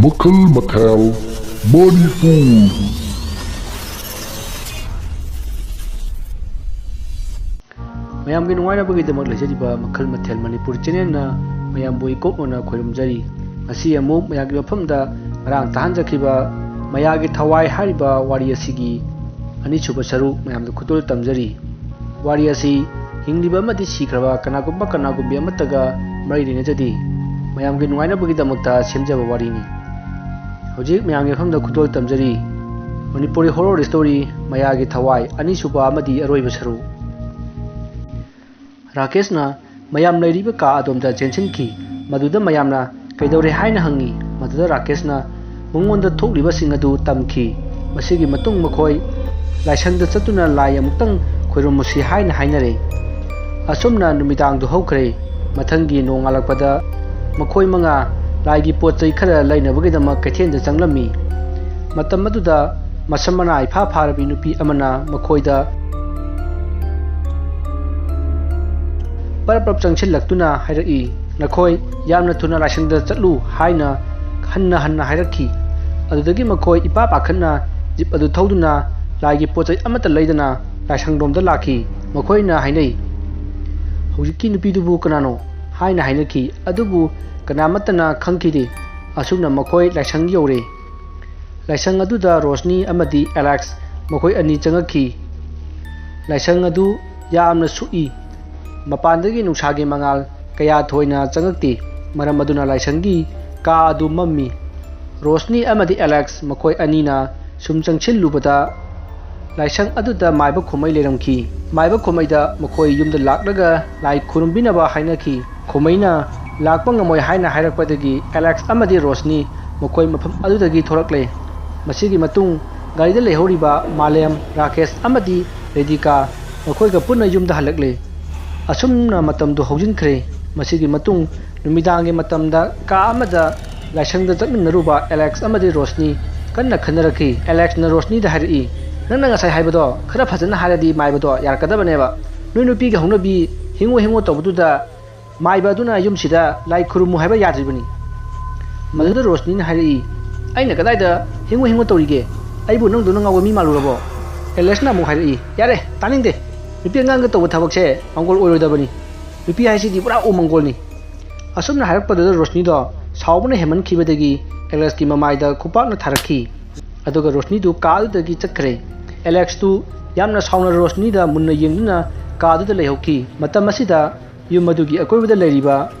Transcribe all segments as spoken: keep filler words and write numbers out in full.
ꯃꯈꯜ ꯃꯊꯦꯜ ꯃꯅꯤꯄꯨꯔ꯫ ꯃꯌꯥꯝꯒꯤ ꯅꯨꯡꯉꯥꯏꯅꯕꯒꯤꯗꯃꯛ ꯂꯩꯖꯔꯤꯕ ꯃꯈꯜ ꯃꯊꯦꯜ ꯃꯅꯤꯄꯨꯔ ꯆꯦꯅꯦꯜꯅ ꯃꯌꯥꯝꯕꯨ ꯏꯀꯣꯛꯅꯅ ꯈꯣꯏꯔꯨꯝꯖꯔꯤ꯫ ꯉꯁꯤ ꯑꯃꯨꯛ ꯃꯌꯥꯝꯒꯤ ꯃꯐꯝꯗ ꯉꯔꯥꯡ ꯇꯥꯍꯟꯖꯈꯤꯕ ꯃꯌꯥꯒꯤ ꯊꯋꯥꯏ ꯍꯥꯏꯔꯤꯕ ꯋꯥꯔꯤ ꯑꯁꯤꯒꯤ ꯑꯅꯤꯁꯨꯕ ꯁꯔꯨꯛ ꯃꯌꯥꯝꯗ ꯈꯨꯗꯣꯜ ꯇꯝꯖꯔꯤ꯫ ꯋꯥꯔꯤ ꯑꯁꯤ ꯍꯤꯡꯂꯤꯕ ꯑꯃꯗꯤ ꯁꯤꯈ꯭ꯔꯕ ꯀꯅꯥꯒꯨꯝꯕ ꯀꯅꯥꯒꯨꯝꯕꯤ ꯑꯃꯠꯇꯒ ꯃꯔꯤ ꯂꯩꯅꯖꯗꯦ꯫ ꯃꯌꯥꯝꯒꯤ ꯅꯨꯡꯉꯥꯏꯅꯕꯒꯤꯗꯃꯛꯇ ꯁꯦꯝꯖꯕ ꯋꯥꯔꯤꯅꯤ꯫ ꯍꯧꯖꯤꯛ ꯃꯌꯥꯝꯒꯤ ꯃꯐꯝꯗ ꯈꯨꯗꯣꯜ ꯇꯝꯖꯔꯤ꯫ ꯃꯅꯤꯄꯨꯔꯤ ꯍꯣꯔꯣꯔ ꯁ꯭ꯇꯣꯔꯤ ꯃꯌꯥꯒꯤ ꯊꯋꯥꯏ ꯑꯅꯤꯁꯨꯕ ꯑꯃꯗꯤ ꯑꯔꯣꯏꯕ ꯁꯔꯨꯛ꯫ ꯔꯥꯀꯦꯁꯅ ꯃꯌꯥꯝ ꯂꯩꯔꯤꯕ ꯀꯥ ꯑꯗꯣꯝꯗ ꯆꯦꯟꯁꯤꯟꯈꯤ꯫ ꯃꯗꯨꯗ ꯃꯌꯥꯝꯅ "ꯀꯩꯗꯧꯔꯦ?" ꯍꯥꯏꯅ ꯍꯪꯉꯤ꯫ ꯃꯗꯨꯗ ꯔꯥꯀꯦꯁꯅ ꯃꯉꯣꯟꯗ ꯊꯣꯛꯂꯤꯕꯁꯤꯡ ꯑꯗꯨ ꯇꯝꯈꯤ꯫ ꯃꯁꯤꯒꯤ ꯃꯇꯨꯡ ꯃꯈꯣꯏ ꯂꯥꯏꯁꯪꯗ ꯆꯠꯇꯨꯅ ꯂꯥꯏ ꯑꯃꯨꯛꯇꯪ ꯈꯣꯏꯔꯝꯃꯨꯁꯤ ꯍꯥꯏꯅ ꯍꯥꯏꯅꯔꯦ꯫ ꯑꯁꯨꯝꯅ ꯅꯨꯃꯤꯗꯥꯡꯗꯨ ꯍꯧꯈ꯭ꯔꯦ꯫ ꯃꯊꯪꯒꯤ ꯅꯣꯡꯉꯥꯜꯂꯛꯄꯗ ꯃꯈꯣꯏ ꯃꯉꯥ ꯂꯥꯏꯒꯤ ꯄꯣꯠ ꯆꯩ ꯈꯔ ꯂꯩꯅꯕꯒꯤꯗꯃꯛ ꯀꯩꯊꯦꯜꯗ ꯆꯪꯂꯝꯃꯤ꯫ ꯃꯇꯝ ꯑꯗꯨꯗ ꯃꯁꯝ ꯃꯅꯥ ꯏꯐꯥ ꯐꯥꯔꯕꯤ ꯅꯨꯄꯤ ꯑꯃꯅ ꯃꯈꯣꯏꯗ ꯄꯔꯞ ꯄꯔꯞ ꯆꯪꯁꯤꯜꯂꯛꯇꯨꯅ ꯍꯥꯏꯔꯛꯏ, "ꯅꯈꯣꯏ ꯌꯥꯝꯅ ꯊꯨꯅ ꯂꯥꯏꯁꯪꯗ ꯆꯠꯂꯨ" ꯍꯥꯏꯅ ꯍꯟꯅ ꯍꯟꯅ ꯍꯥꯏꯔꯛꯈꯤ꯫ ꯑꯗꯨꯗꯒꯤ ꯃꯈꯣꯏ ꯏꯄꯥ ꯄꯥꯈꯠꯅ ꯖꯤꯞ ꯑꯗꯨ ꯊꯧꯗꯨꯅ ꯂꯥꯏꯒꯤ ꯄꯣꯠ ꯆꯩ ꯑꯃꯠꯇ ꯂꯩꯗꯅ ꯂꯥꯏꯁꯪꯂꯣꯝꯗ ꯂꯥꯛꯈꯤ꯫ ꯃꯈꯣꯏꯅ ꯍꯥꯏꯅꯩ, "ꯍꯧꯖꯤꯛꯀꯤ ꯅꯨꯄꯤꯗꯨꯕꯨ ꯀꯅꯥꯅꯣ?" ꯍꯥꯏꯅ ꯍꯥꯏꯅꯈꯤ꯫ ꯑꯗꯨꯕꯨ ꯀꯅꯥꯃꯠꯇꯅ ꯈꯪꯈꯤꯗꯦ꯫ ꯑꯁꯨꯝꯅ ꯃꯈꯣꯏ ꯂꯥꯏꯁꯪ ꯌꯧꯔꯦ꯫ ꯂꯥꯏꯁꯪ ꯑꯗꯨꯗ ꯔꯣꯁꯅꯤ ꯑꯃꯗꯤ ꯑꯦꯂꯦꯛꯁ ꯃꯈꯣꯏ ꯑꯅꯤ ꯆꯪꯉꯛꯈꯤ꯫ ꯂꯥꯏꯁꯪ ꯑꯗꯨ ꯌꯥꯝꯅ ꯁꯨꯛꯏ꯫ ꯃꯄꯥꯟꯗꯒꯤ ꯅꯨꯡꯁꯥꯒꯤ ꯃꯉꯥꯜ ꯀꯌꯥ ꯊꯣꯏꯅ ꯆꯪꯉꯛꯇꯦ꯫ ꯃꯔꯝ ꯑꯗꯨꯅ ꯂꯥꯏꯁꯪꯒꯤ ꯀꯥ ꯑꯗꯨ ꯃꯝꯃꯤ꯫ ꯔꯣꯁꯅꯤ ꯑꯃꯗꯤ ꯑꯦꯂꯦꯛꯁ ꯃꯈꯣꯏ ꯑꯅꯤꯅ ꯁꯨꯝ ꯆꯪꯁꯤꯜꯂꯨꯕꯗ ꯂꯥꯏꯁꯪ ꯑꯗꯨꯗ ꯃꯥꯏꯕ ꯈꯣꯃꯩ ꯂꯩꯔꯝꯈꯤ꯫ ꯃꯥꯏꯕ ꯈꯣꯃꯩꯗ ꯃꯈꯣꯏ ꯌꯨꯝꯗ ꯂꯥꯛꯂꯒ ꯂꯥꯏ ꯈꯨꯔꯨꯝꯕꯤꯅꯕ ꯍꯥꯏꯅꯈꯤ꯫ ꯈꯣꯃꯩꯅ ꯂꯥꯛꯄ ꯉꯝꯃꯣꯏ ꯍꯥꯏꯅ ꯍꯥꯏꯔꯛꯄꯗꯒꯤ ꯑꯦꯂꯦꯛꯁ ꯑꯃꯗꯤ ꯔꯣꯁꯅꯤ ꯃꯈꯣꯏ ꯃꯐꯝ ꯑꯗꯨꯗꯒꯤ ꯊꯣꯔꯛꯂꯦ꯫ ꯃꯁꯤꯒꯤ ꯃꯇꯨꯡ ꯒꯥꯔꯤꯗ ꯂꯩꯍꯧꯔꯤꯕ ꯃꯥꯂꯦꯝ, ꯔꯥꯀꯦꯁ ꯑꯃꯗꯤ ꯔꯦꯗꯤꯀꯥ ꯃꯈꯣꯏꯒ ꯄꯨꯟꯅ ꯌꯨꯝꯗ ꯍꯜꯂꯛꯂꯦ꯫ ꯑꯁꯨꯝꯅ ꯃꯇꯝꯗꯨ ꯍꯧꯖꯤꯟꯈ꯭ꯔꯦ꯫ ꯃꯁꯤꯒꯤ ꯃꯇꯨꯡ ꯅꯨꯃꯤꯗꯥꯡꯒꯤ ꯃꯇꯝꯗ ꯀꯥ ꯑꯃꯗ ꯂꯥꯏꯁꯪꯗ ꯆꯠꯃꯤꯟꯅꯔꯨꯕ ꯑꯦꯂꯦꯛꯁ ꯑꯃꯗꯤ ꯔꯣꯁꯅꯤ ꯀꯟꯅ ꯈꯟꯅꯔꯛꯈꯤ꯫ ꯑꯦꯂꯦꯛꯁꯅ ꯔꯣꯁꯅꯤꯗ ꯍꯥꯏꯔꯛꯏ, "ꯅꯪꯅ ꯉꯁꯥꯏ ꯍꯥꯏꯕꯗꯣ ꯈꯔ ꯐꯖꯅ ꯍꯥꯏꯔꯗꯤ ꯃꯥꯏꯕꯗꯣ ꯌꯥꯔꯛꯀꯗꯕꯅꯦꯕ꯫ ꯅꯣꯏ ꯅꯨꯄꯤꯒꯤ ꯍꯧꯅꯕꯤ ꯍꯤꯡꯉꯣ ꯍꯤꯡꯉꯣ ꯇꯧꯕꯗꯨꯗ ꯃꯥꯏꯕ ꯑꯗꯨꯅ ꯌꯨꯝꯁꯤꯗ ꯂꯥꯏ ꯈꯨꯔꯨꯝꯃꯨ ꯍꯥꯏꯕ ꯌꯥꯗ꯭ꯔꯤꯕꯅꯤ"꯫ ꯃꯗꯨꯗ ꯔꯣꯁꯅꯤꯅ ꯍꯥꯏꯔꯛꯏ, "ꯑꯩꯅ ꯀꯗꯥꯏꯗ ꯍꯤꯡꯉꯣ ꯍꯤꯡꯉꯣ ꯇꯧꯔꯤꯒꯦ? ꯑꯩꯕꯨ ꯅꯪꯗꯧꯅ ꯉꯥꯎꯕ ꯃꯤ ꯃꯥꯜꯂꯨꯔꯕꯣ?" ꯑꯦꯂꯦꯛꯁꯅ ꯑꯃꯨꯛ ꯍꯥꯏꯔꯛꯏ, "ꯌꯥꯔꯦ, ꯇꯥꯅꯤꯡꯗꯦ꯫ ꯅꯨꯄꯤ ꯑꯉꯥꯡꯒ ꯇꯧꯕ ꯊꯕꯛꯁꯦ ꯃꯪꯒꯣꯜ ꯑꯣꯏꯔꯣꯏꯗꯕꯅꯤ꯫ ꯅꯨꯄꯤ ꯍꯥꯏꯁꯤꯗꯤ ꯄꯨꯔꯥ ꯎꯃꯪꯒꯣꯜꯅꯤ꯫" ꯑꯁꯨꯝꯅ ꯍꯥꯏꯔꯛꯄꯗꯨꯗ ꯔꯣꯁꯅꯤꯗꯣ ꯁꯥꯎꯕꯅ ꯍꯦꯟꯃꯟꯈꯤꯕꯗꯒꯤ ꯑꯦꯂꯦꯛꯁꯀꯤ ꯃꯃꯥꯏꯗ ꯈꯨꯄꯥꯛꯅ ꯊꯥꯔꯛꯈꯤ꯫ ꯑꯗꯨꯒ ꯔꯣꯁꯅꯤꯗꯨ ꯀꯥ ꯑꯗꯨꯗꯒꯤ ꯆꯠꯈ꯭ꯔꯦ꯫ ꯑꯦꯂꯦꯛꯁꯇꯨ ꯌꯥꯝꯅ ꯁꯥꯎꯅ ꯔꯣꯁꯅꯤꯗ ꯃꯨꯟꯅ ꯌꯦꯡꯗꯨꯅ ꯀꯥ ꯑꯗꯨꯗ ꯂꯩꯍꯧꯈꯤ꯫ ꯃꯇꯝ ꯑꯁꯤꯗ ꯌꯨꯝ ꯑꯗꯨꯒꯤ ꯑꯀꯣꯏꯕꯗ ꯂꯩꯔꯤꯕ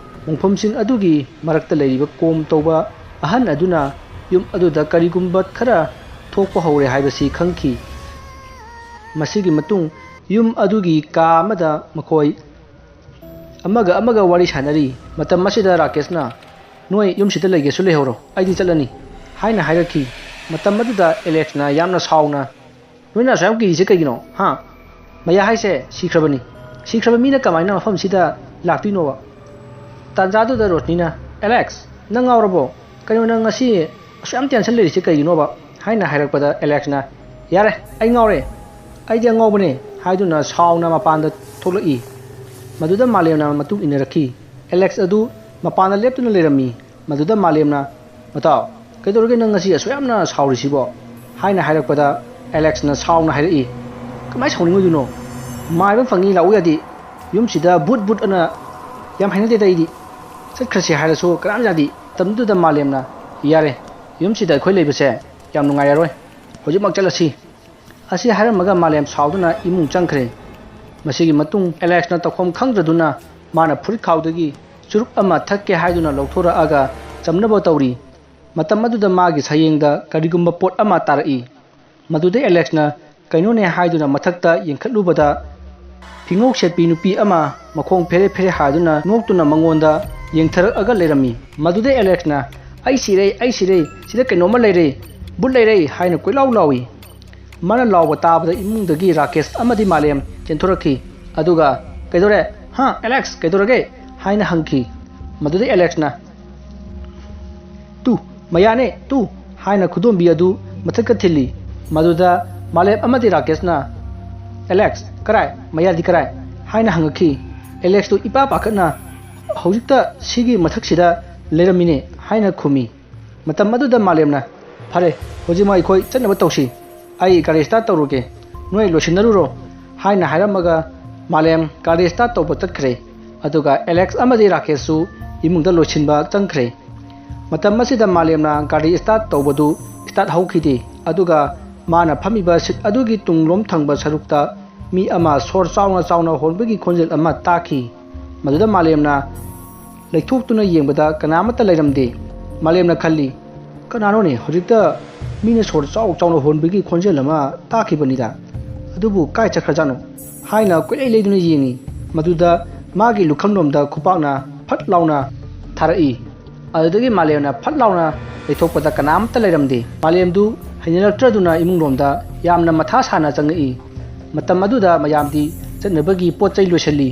ꯃꯣꯡꯐꯝꯁꯤꯡ ꯑꯗꯨꯒꯤ ꯃꯔꯛꯇ ꯂꯩꯔꯤꯕ ꯀꯣꯝ ꯇꯧꯕ ꯑꯍꯟ ꯑꯗꯨꯅ ꯌꯨꯝ ꯑꯗꯨꯗ ꯀꯔꯤꯒꯨꯝꯕ ꯈꯔ ꯊꯣꯛꯄ ꯍꯧꯔꯦ ꯍꯥꯏꯕꯁꯤ ꯈꯪꯈꯤ꯫ ꯃꯁꯤꯒꯤ ꯃꯇꯨꯡ ꯌꯨꯝ ꯑꯗꯨꯒꯤ ꯀꯥ ꯑꯃꯗ ꯃꯈꯣꯏ ꯑꯃꯒ ꯑꯃꯒ ꯋꯥꯔꯤ ꯁꯥꯟꯅꯔꯤ꯫ ꯃꯇꯝ ꯑꯁꯤꯗ ꯔꯥꯀꯦꯁꯅ, "ꯅꯣꯏ ꯌꯨꯝꯁꯤꯗ ꯂꯩꯒꯦꯁꯨ ꯂꯩꯍꯧꯔꯣ, ꯑꯩꯗꯤ ꯆꯠꯂꯅꯤ," ꯍꯥꯏꯅ ꯍꯥꯏꯔꯛꯈꯤ꯫ ꯃꯇꯝ ꯑꯗꯨꯗ ꯑꯦꯂꯦꯛꯁꯅ ꯌꯥꯝꯅ ꯁꯥꯎꯅ, "ꯅꯣꯏꯅ ꯑꯁꯨꯛ ꯌꯥꯝ ꯀꯤꯔꯤꯁꯦ ꯀꯩꯒꯤꯅꯣ? ꯍꯥ? ꯃꯌꯥ ꯍꯥꯏꯁꯦ ꯁꯤꯈ꯭ꯔꯕꯅꯤ꯫ ꯁꯤꯈ꯭ꯔꯕ ꯃꯤꯅ ꯀꯃꯥꯏꯅ ꯃꯐꯝꯁꯤꯗ ꯂꯥꯛꯇꯣꯏꯅꯣꯕ?" ꯇꯥꯟꯖꯥꯗꯨꯗ ꯔꯣꯁꯅꯤꯅ, "ꯑꯦꯂꯦꯛꯁ, ꯅꯪ ꯉꯥꯎꯔꯕꯣ? ꯀꯩꯅꯣ, ꯅꯪ ꯉꯁꯤ ꯑꯁꯨꯛ ꯌꯥꯝ ꯇꯦꯟꯁꯟ ꯂꯩꯔꯤꯁꯦ ꯀꯩꯒꯤꯅꯣꯕ?" ꯍꯥꯏꯅ ꯍꯥꯏꯔꯛꯄꯗ ꯑꯦꯂꯦꯛꯁꯅ, "ꯌꯥꯔꯦ, ꯑꯩ ꯉꯥꯎꯔꯦ꯫ ꯑꯩꯗꯤ ꯑꯉꯥꯎꯕꯅꯦ," ꯍꯥꯏꯗꯨꯅ ꯁꯥꯎꯅ ꯃꯄꯥꯟꯗ ꯊꯣꯛꯂꯛꯏ꯫ ꯃꯗꯨꯗ ꯃꯥꯂꯦꯝꯅ ꯃꯇꯨꯡ ꯏꯟꯅꯔꯛꯈꯤ꯫ ꯑꯦꯂꯦꯛꯁ ꯑꯗꯨ ꯃꯄꯥꯟꯗ ꯂꯦꯞꯇꯨꯅ ꯂꯩꯔꯝꯃꯤ꯫ ꯃꯗꯨꯗ ꯃꯥꯂꯦꯝꯅ, "ꯃꯇꯥꯎ, ꯀꯩꯗꯧꯔꯒꯦ ꯅꯪ ꯉꯁꯤ ꯑꯁꯨꯛ ꯌꯥꯝꯅ ꯁꯥꯎꯔꯤꯁꯤꯕꯣ?" ꯍꯥꯏꯅ ꯍꯥꯏꯔꯛꯄꯗ ꯑꯦꯂꯦꯛꯁꯅ ꯁꯥꯎꯅ ꯍꯥꯏꯔꯛꯏ, "ꯀꯃꯥꯏꯅ ꯁꯥꯎꯅꯤꯡꯉꯣꯏꯗꯣꯏꯅꯣ? ꯃꯥꯏꯕ ꯐꯪꯉꯤ ꯂꯥꯛꯎ ꯌꯥꯗꯦ꯫ ꯌꯨꯝꯁꯤꯗ ꯕꯨꯠ ꯕꯨꯠ ꯑꯅ ꯌꯥꯝ ꯍꯩꯅꯗꯦꯗ ꯑꯩꯗꯤ꯫ ꯆꯠꯈ꯭ꯔꯁꯤ ꯍꯥꯏꯔꯁꯨ ꯀꯅꯥꯝ ꯌꯥꯗꯦ꯫" ꯃꯇꯝꯗꯨꯗ ꯃꯥꯂꯦꯝꯅ, "ꯌꯥꯔꯦ, ꯌꯨꯝꯁꯤꯗ ꯑꯩꯈꯣꯏ ꯂꯩꯕꯁꯦ ꯌꯥꯝ ꯅꯨꯡꯉꯥꯏꯔꯔꯣꯏ꯫ ꯍꯧꯖꯤꯛꯃꯛ ꯆꯠꯂꯁꯤ꯫" ꯑꯁꯤ ꯍꯥꯏꯔꯝꯃꯒ ꯃꯥꯂꯦꯝ ꯁꯥꯎꯗꯨꯅ ꯏꯃꯨꯡ ꯆꯪꯈ꯭ꯔꯦ꯫ ꯃꯁꯤꯒꯤ ꯃꯇꯨꯡ ꯑꯦꯂꯦꯛꯁꯅ ꯇꯧꯐꯝ ꯈꯪꯗ꯭ꯔꯗꯨꯅ ꯃꯥꯅ ꯐꯨꯔꯤꯠ ꯈꯥꯎꯗꯒꯤ ꯆꯨꯔꯨꯞ ꯑꯃ ꯊꯛꯀꯦ ꯍꯥꯏꯗꯨꯅ ꯂꯧꯊꯣꯔꯛꯑꯒ ꯆꯝꯅꯕ ꯇꯧꯔꯤ꯫ ꯃꯇꯝ ꯑꯗꯨꯗ ꯃꯥꯒꯤ ꯁꯌꯦꯡꯗ ꯀꯔꯤꯒꯨꯝꯕ ꯄꯣꯠ ꯑꯃ ꯇꯥꯔꯛꯏ꯫ ꯃꯗꯨꯗ ꯑꯦꯂꯦꯛꯁꯅ ꯀꯩꯅꯣꯅꯦ ꯍꯥꯏꯗꯨꯅ ꯃꯊꯛꯇ ꯌꯦꯡꯈꯠꯂꯨꯕꯗ ꯐꯤꯉꯧ ꯁꯦꯠꯄꯤ ꯅꯨꯄꯤ ꯑꯃ ꯃꯈꯣꯡ ꯐꯦꯔꯦ ꯐꯦꯔꯦ ꯍꯥꯏꯗꯨꯅ ꯅꯣꯛꯇꯨꯅ ꯃꯉꯣꯟꯗ ꯌꯦꯡꯊꯔꯛꯑꯒ ꯂꯩꯔꯝꯃꯤ꯫ ꯃꯗꯨꯗ ꯑꯦꯂꯦꯛꯁꯅ, "ꯑꯩ ꯁꯤꯔꯦ, ꯑꯩ ꯁꯤꯔꯦ, ꯁꯤꯗ ꯀꯩꯅꯣꯝꯃ ꯂꯩꯔꯦ, ꯕꯨꯠ ꯂꯩꯔꯦ!" ꯍꯥꯏꯅ ꯀꯣꯏꯂꯥꯎ ꯂꯥꯎꯏ꯫ ꯃꯥꯅ ꯂꯥꯎꯕ ꯇꯥꯕꯗ ꯏꯃꯨꯡꯗꯒꯤ ꯔꯥꯀꯦꯁ ꯑꯃꯗꯤ ꯃꯥꯂꯦꯝ ꯆꯦꯟꯊꯣꯔꯛꯈꯤ꯫ ꯑꯗꯨꯒ, "ꯀꯩꯗꯧꯔꯦ? ꯍꯥ, ꯑꯦꯂꯦꯛꯁ, ꯀꯩꯗꯧꯔꯒꯦ?" ꯍꯥꯏꯅ ꯍꯪꯈꯤ꯫ ꯃꯗꯨꯗ ꯑꯦꯂꯦꯛꯁꯅ, "ꯇꯨ, ꯃꯌꯥꯅꯦ, ꯇꯨ!" ꯍꯥꯏꯅ ꯈꯨꯗꯣꯝꯕꯤ ꯑꯗꯨ ꯃꯊꯛꯇ ꯊꯤꯜꯂꯤ꯫ ꯃꯗꯨꯗ ꯃꯥꯂꯦꯝ ꯑꯃꯗꯤ ꯔꯥꯀꯦꯁꯅ, "ꯑꯦꯂꯦꯛꯁ, ꯀꯔꯥꯏ? ꯃꯌꯥꯗꯤ ꯀꯔꯥꯏ?" ꯍꯥꯏꯅ ꯍꯪꯉꯛꯈꯤ꯫ ꯑꯦꯂꯦꯛꯁꯇꯨ ꯏꯄꯥ ꯄꯥꯈꯠꯅ, "ꯍꯧꯖꯤꯛꯇ ꯁꯤꯒꯤ ꯃꯊꯛꯁꯤꯗ ꯂꯩꯔꯝꯃꯤꯅꯦ" ꯍꯥꯏꯅ ꯈꯨꯝꯃꯤ꯫ ꯃꯇꯝ ꯑꯗꯨꯗ ꯃꯥꯂꯦꯝꯅ, "ꯐꯔꯦ, ꯍꯧꯖꯤꯛꯃꯛ ꯑꯩꯈꯣꯏ ꯆꯠꯅꯕ ꯇꯧꯁꯤ꯫ ꯑꯩ ꯒꯥꯔꯤ start ꯇꯧꯔꯨꯒꯦ꯫ ꯅꯣꯏ ꯂꯣꯏꯁꯤꯟꯅꯔꯨꯔꯣ" ꯍꯥꯏꯅ ꯍꯥꯏꯔꯝꯃꯒ ꯃꯥꯂꯦꯝ ꯒꯥꯔꯤ start ꯇꯧꯕ ꯆꯠꯈ꯭ꯔꯦ꯫ ꯑꯗꯨꯒ ꯑꯦꯂꯦꯛꯁ ꯑꯃꯗꯤ ꯔꯥꯀꯦꯁꯁꯨ ꯏꯃꯨꯡꯗ ꯂꯣꯏꯁꯤꯟꯕ ꯆꯪꯈ꯭ꯔꯦ꯫ ꯃꯇꯝ ꯑꯁꯤꯗ ꯃꯥꯂꯦꯝꯅ ꯒꯥꯔꯤ start ꯇꯧꯕꯗꯨ start ꯍꯧꯈꯤꯗꯦ꯫ ꯑꯗꯨꯒ ꯃꯥꯅ ꯐꯝꯃꯤꯕ seat ꯑꯗꯨꯒꯤ ꯇꯨꯡꯂꯣꯝ ꯊꯪꯕ ꯁꯔꯨꯛꯇ ꯃꯤ ꯑꯃ ꯁꯣꯔ ꯆꯥꯎꯅ ꯆꯥꯎꯅ ꯍꯣꯟꯕꯒꯤ ꯈꯣꯟꯖꯦꯜ ꯑꯃ ꯇꯥꯈꯤ꯫ ꯃꯗꯨꯗ ꯃꯥꯂꯦꯝꯅ ꯂꯩꯊꯣꯛꯇꯨꯅ ꯌꯦꯡꯕꯗ ꯀꯅꯥꯃꯠꯇ ꯂꯩꯔꯝꯗꯦ꯫ ꯃꯥꯂꯦꯝꯅ ꯈꯜꯂꯤ, "ꯀꯅꯥꯅꯣꯅꯦ, ꯍꯧꯖꯤꯛꯇ ꯃꯤꯅ ꯁꯣꯔ ꯆꯥꯎ ꯆꯥꯎꯅ ꯍꯣꯟꯕꯒꯤ ꯈꯣꯟꯖꯦꯜ ꯑꯃ ꯇꯥꯈꯤꯕꯅꯤꯗ꯫ ꯑꯗꯨꯕꯨ ꯀꯥꯏ ꯆꯠꯈ꯭ꯔꯖꯥꯠꯅꯣ?" ꯍꯥꯏꯅ ꯀꯣꯏꯂꯩ ꯂꯩꯗꯨꯅ ꯌꯦꯡꯉꯤ꯫ ꯃꯗꯨꯗ ꯃꯥꯒꯤ ꯂꯨꯈꯝꯂꯣꯝꯗ ꯈꯨꯄꯥꯛꯅ ꯐꯠ ꯂꯥꯎꯅ ꯊꯥꯔꯛꯏ꯫ ꯑꯗꯨꯗꯒꯤ ꯃꯥꯂꯦꯝꯅ ꯐꯠ ꯂꯥꯎꯅ ꯂꯩꯊꯣꯛꯄꯗ ꯀꯅꯥꯃꯠꯇ ꯂꯩꯔꯝꯗꯦ꯫ ꯃꯥꯂꯦꯝꯗꯨ ꯍꯩꯅꯔꯛꯇ꯭ꯔꯗꯨꯅ ꯏꯃꯨꯡꯂꯣꯝꯗ ꯌꯥꯝꯅ ꯃꯊꯥ ꯁꯥꯅ ꯆꯪꯉꯛꯏ꯫ ꯃꯇꯝ ꯑꯗꯨꯗ ꯃꯌꯥꯝꯗꯤ ꯆꯠꯅꯕꯒꯤ ꯄꯣꯠ ꯆꯩ ꯂꯣꯏꯁꯤꯜꯂꯤ꯫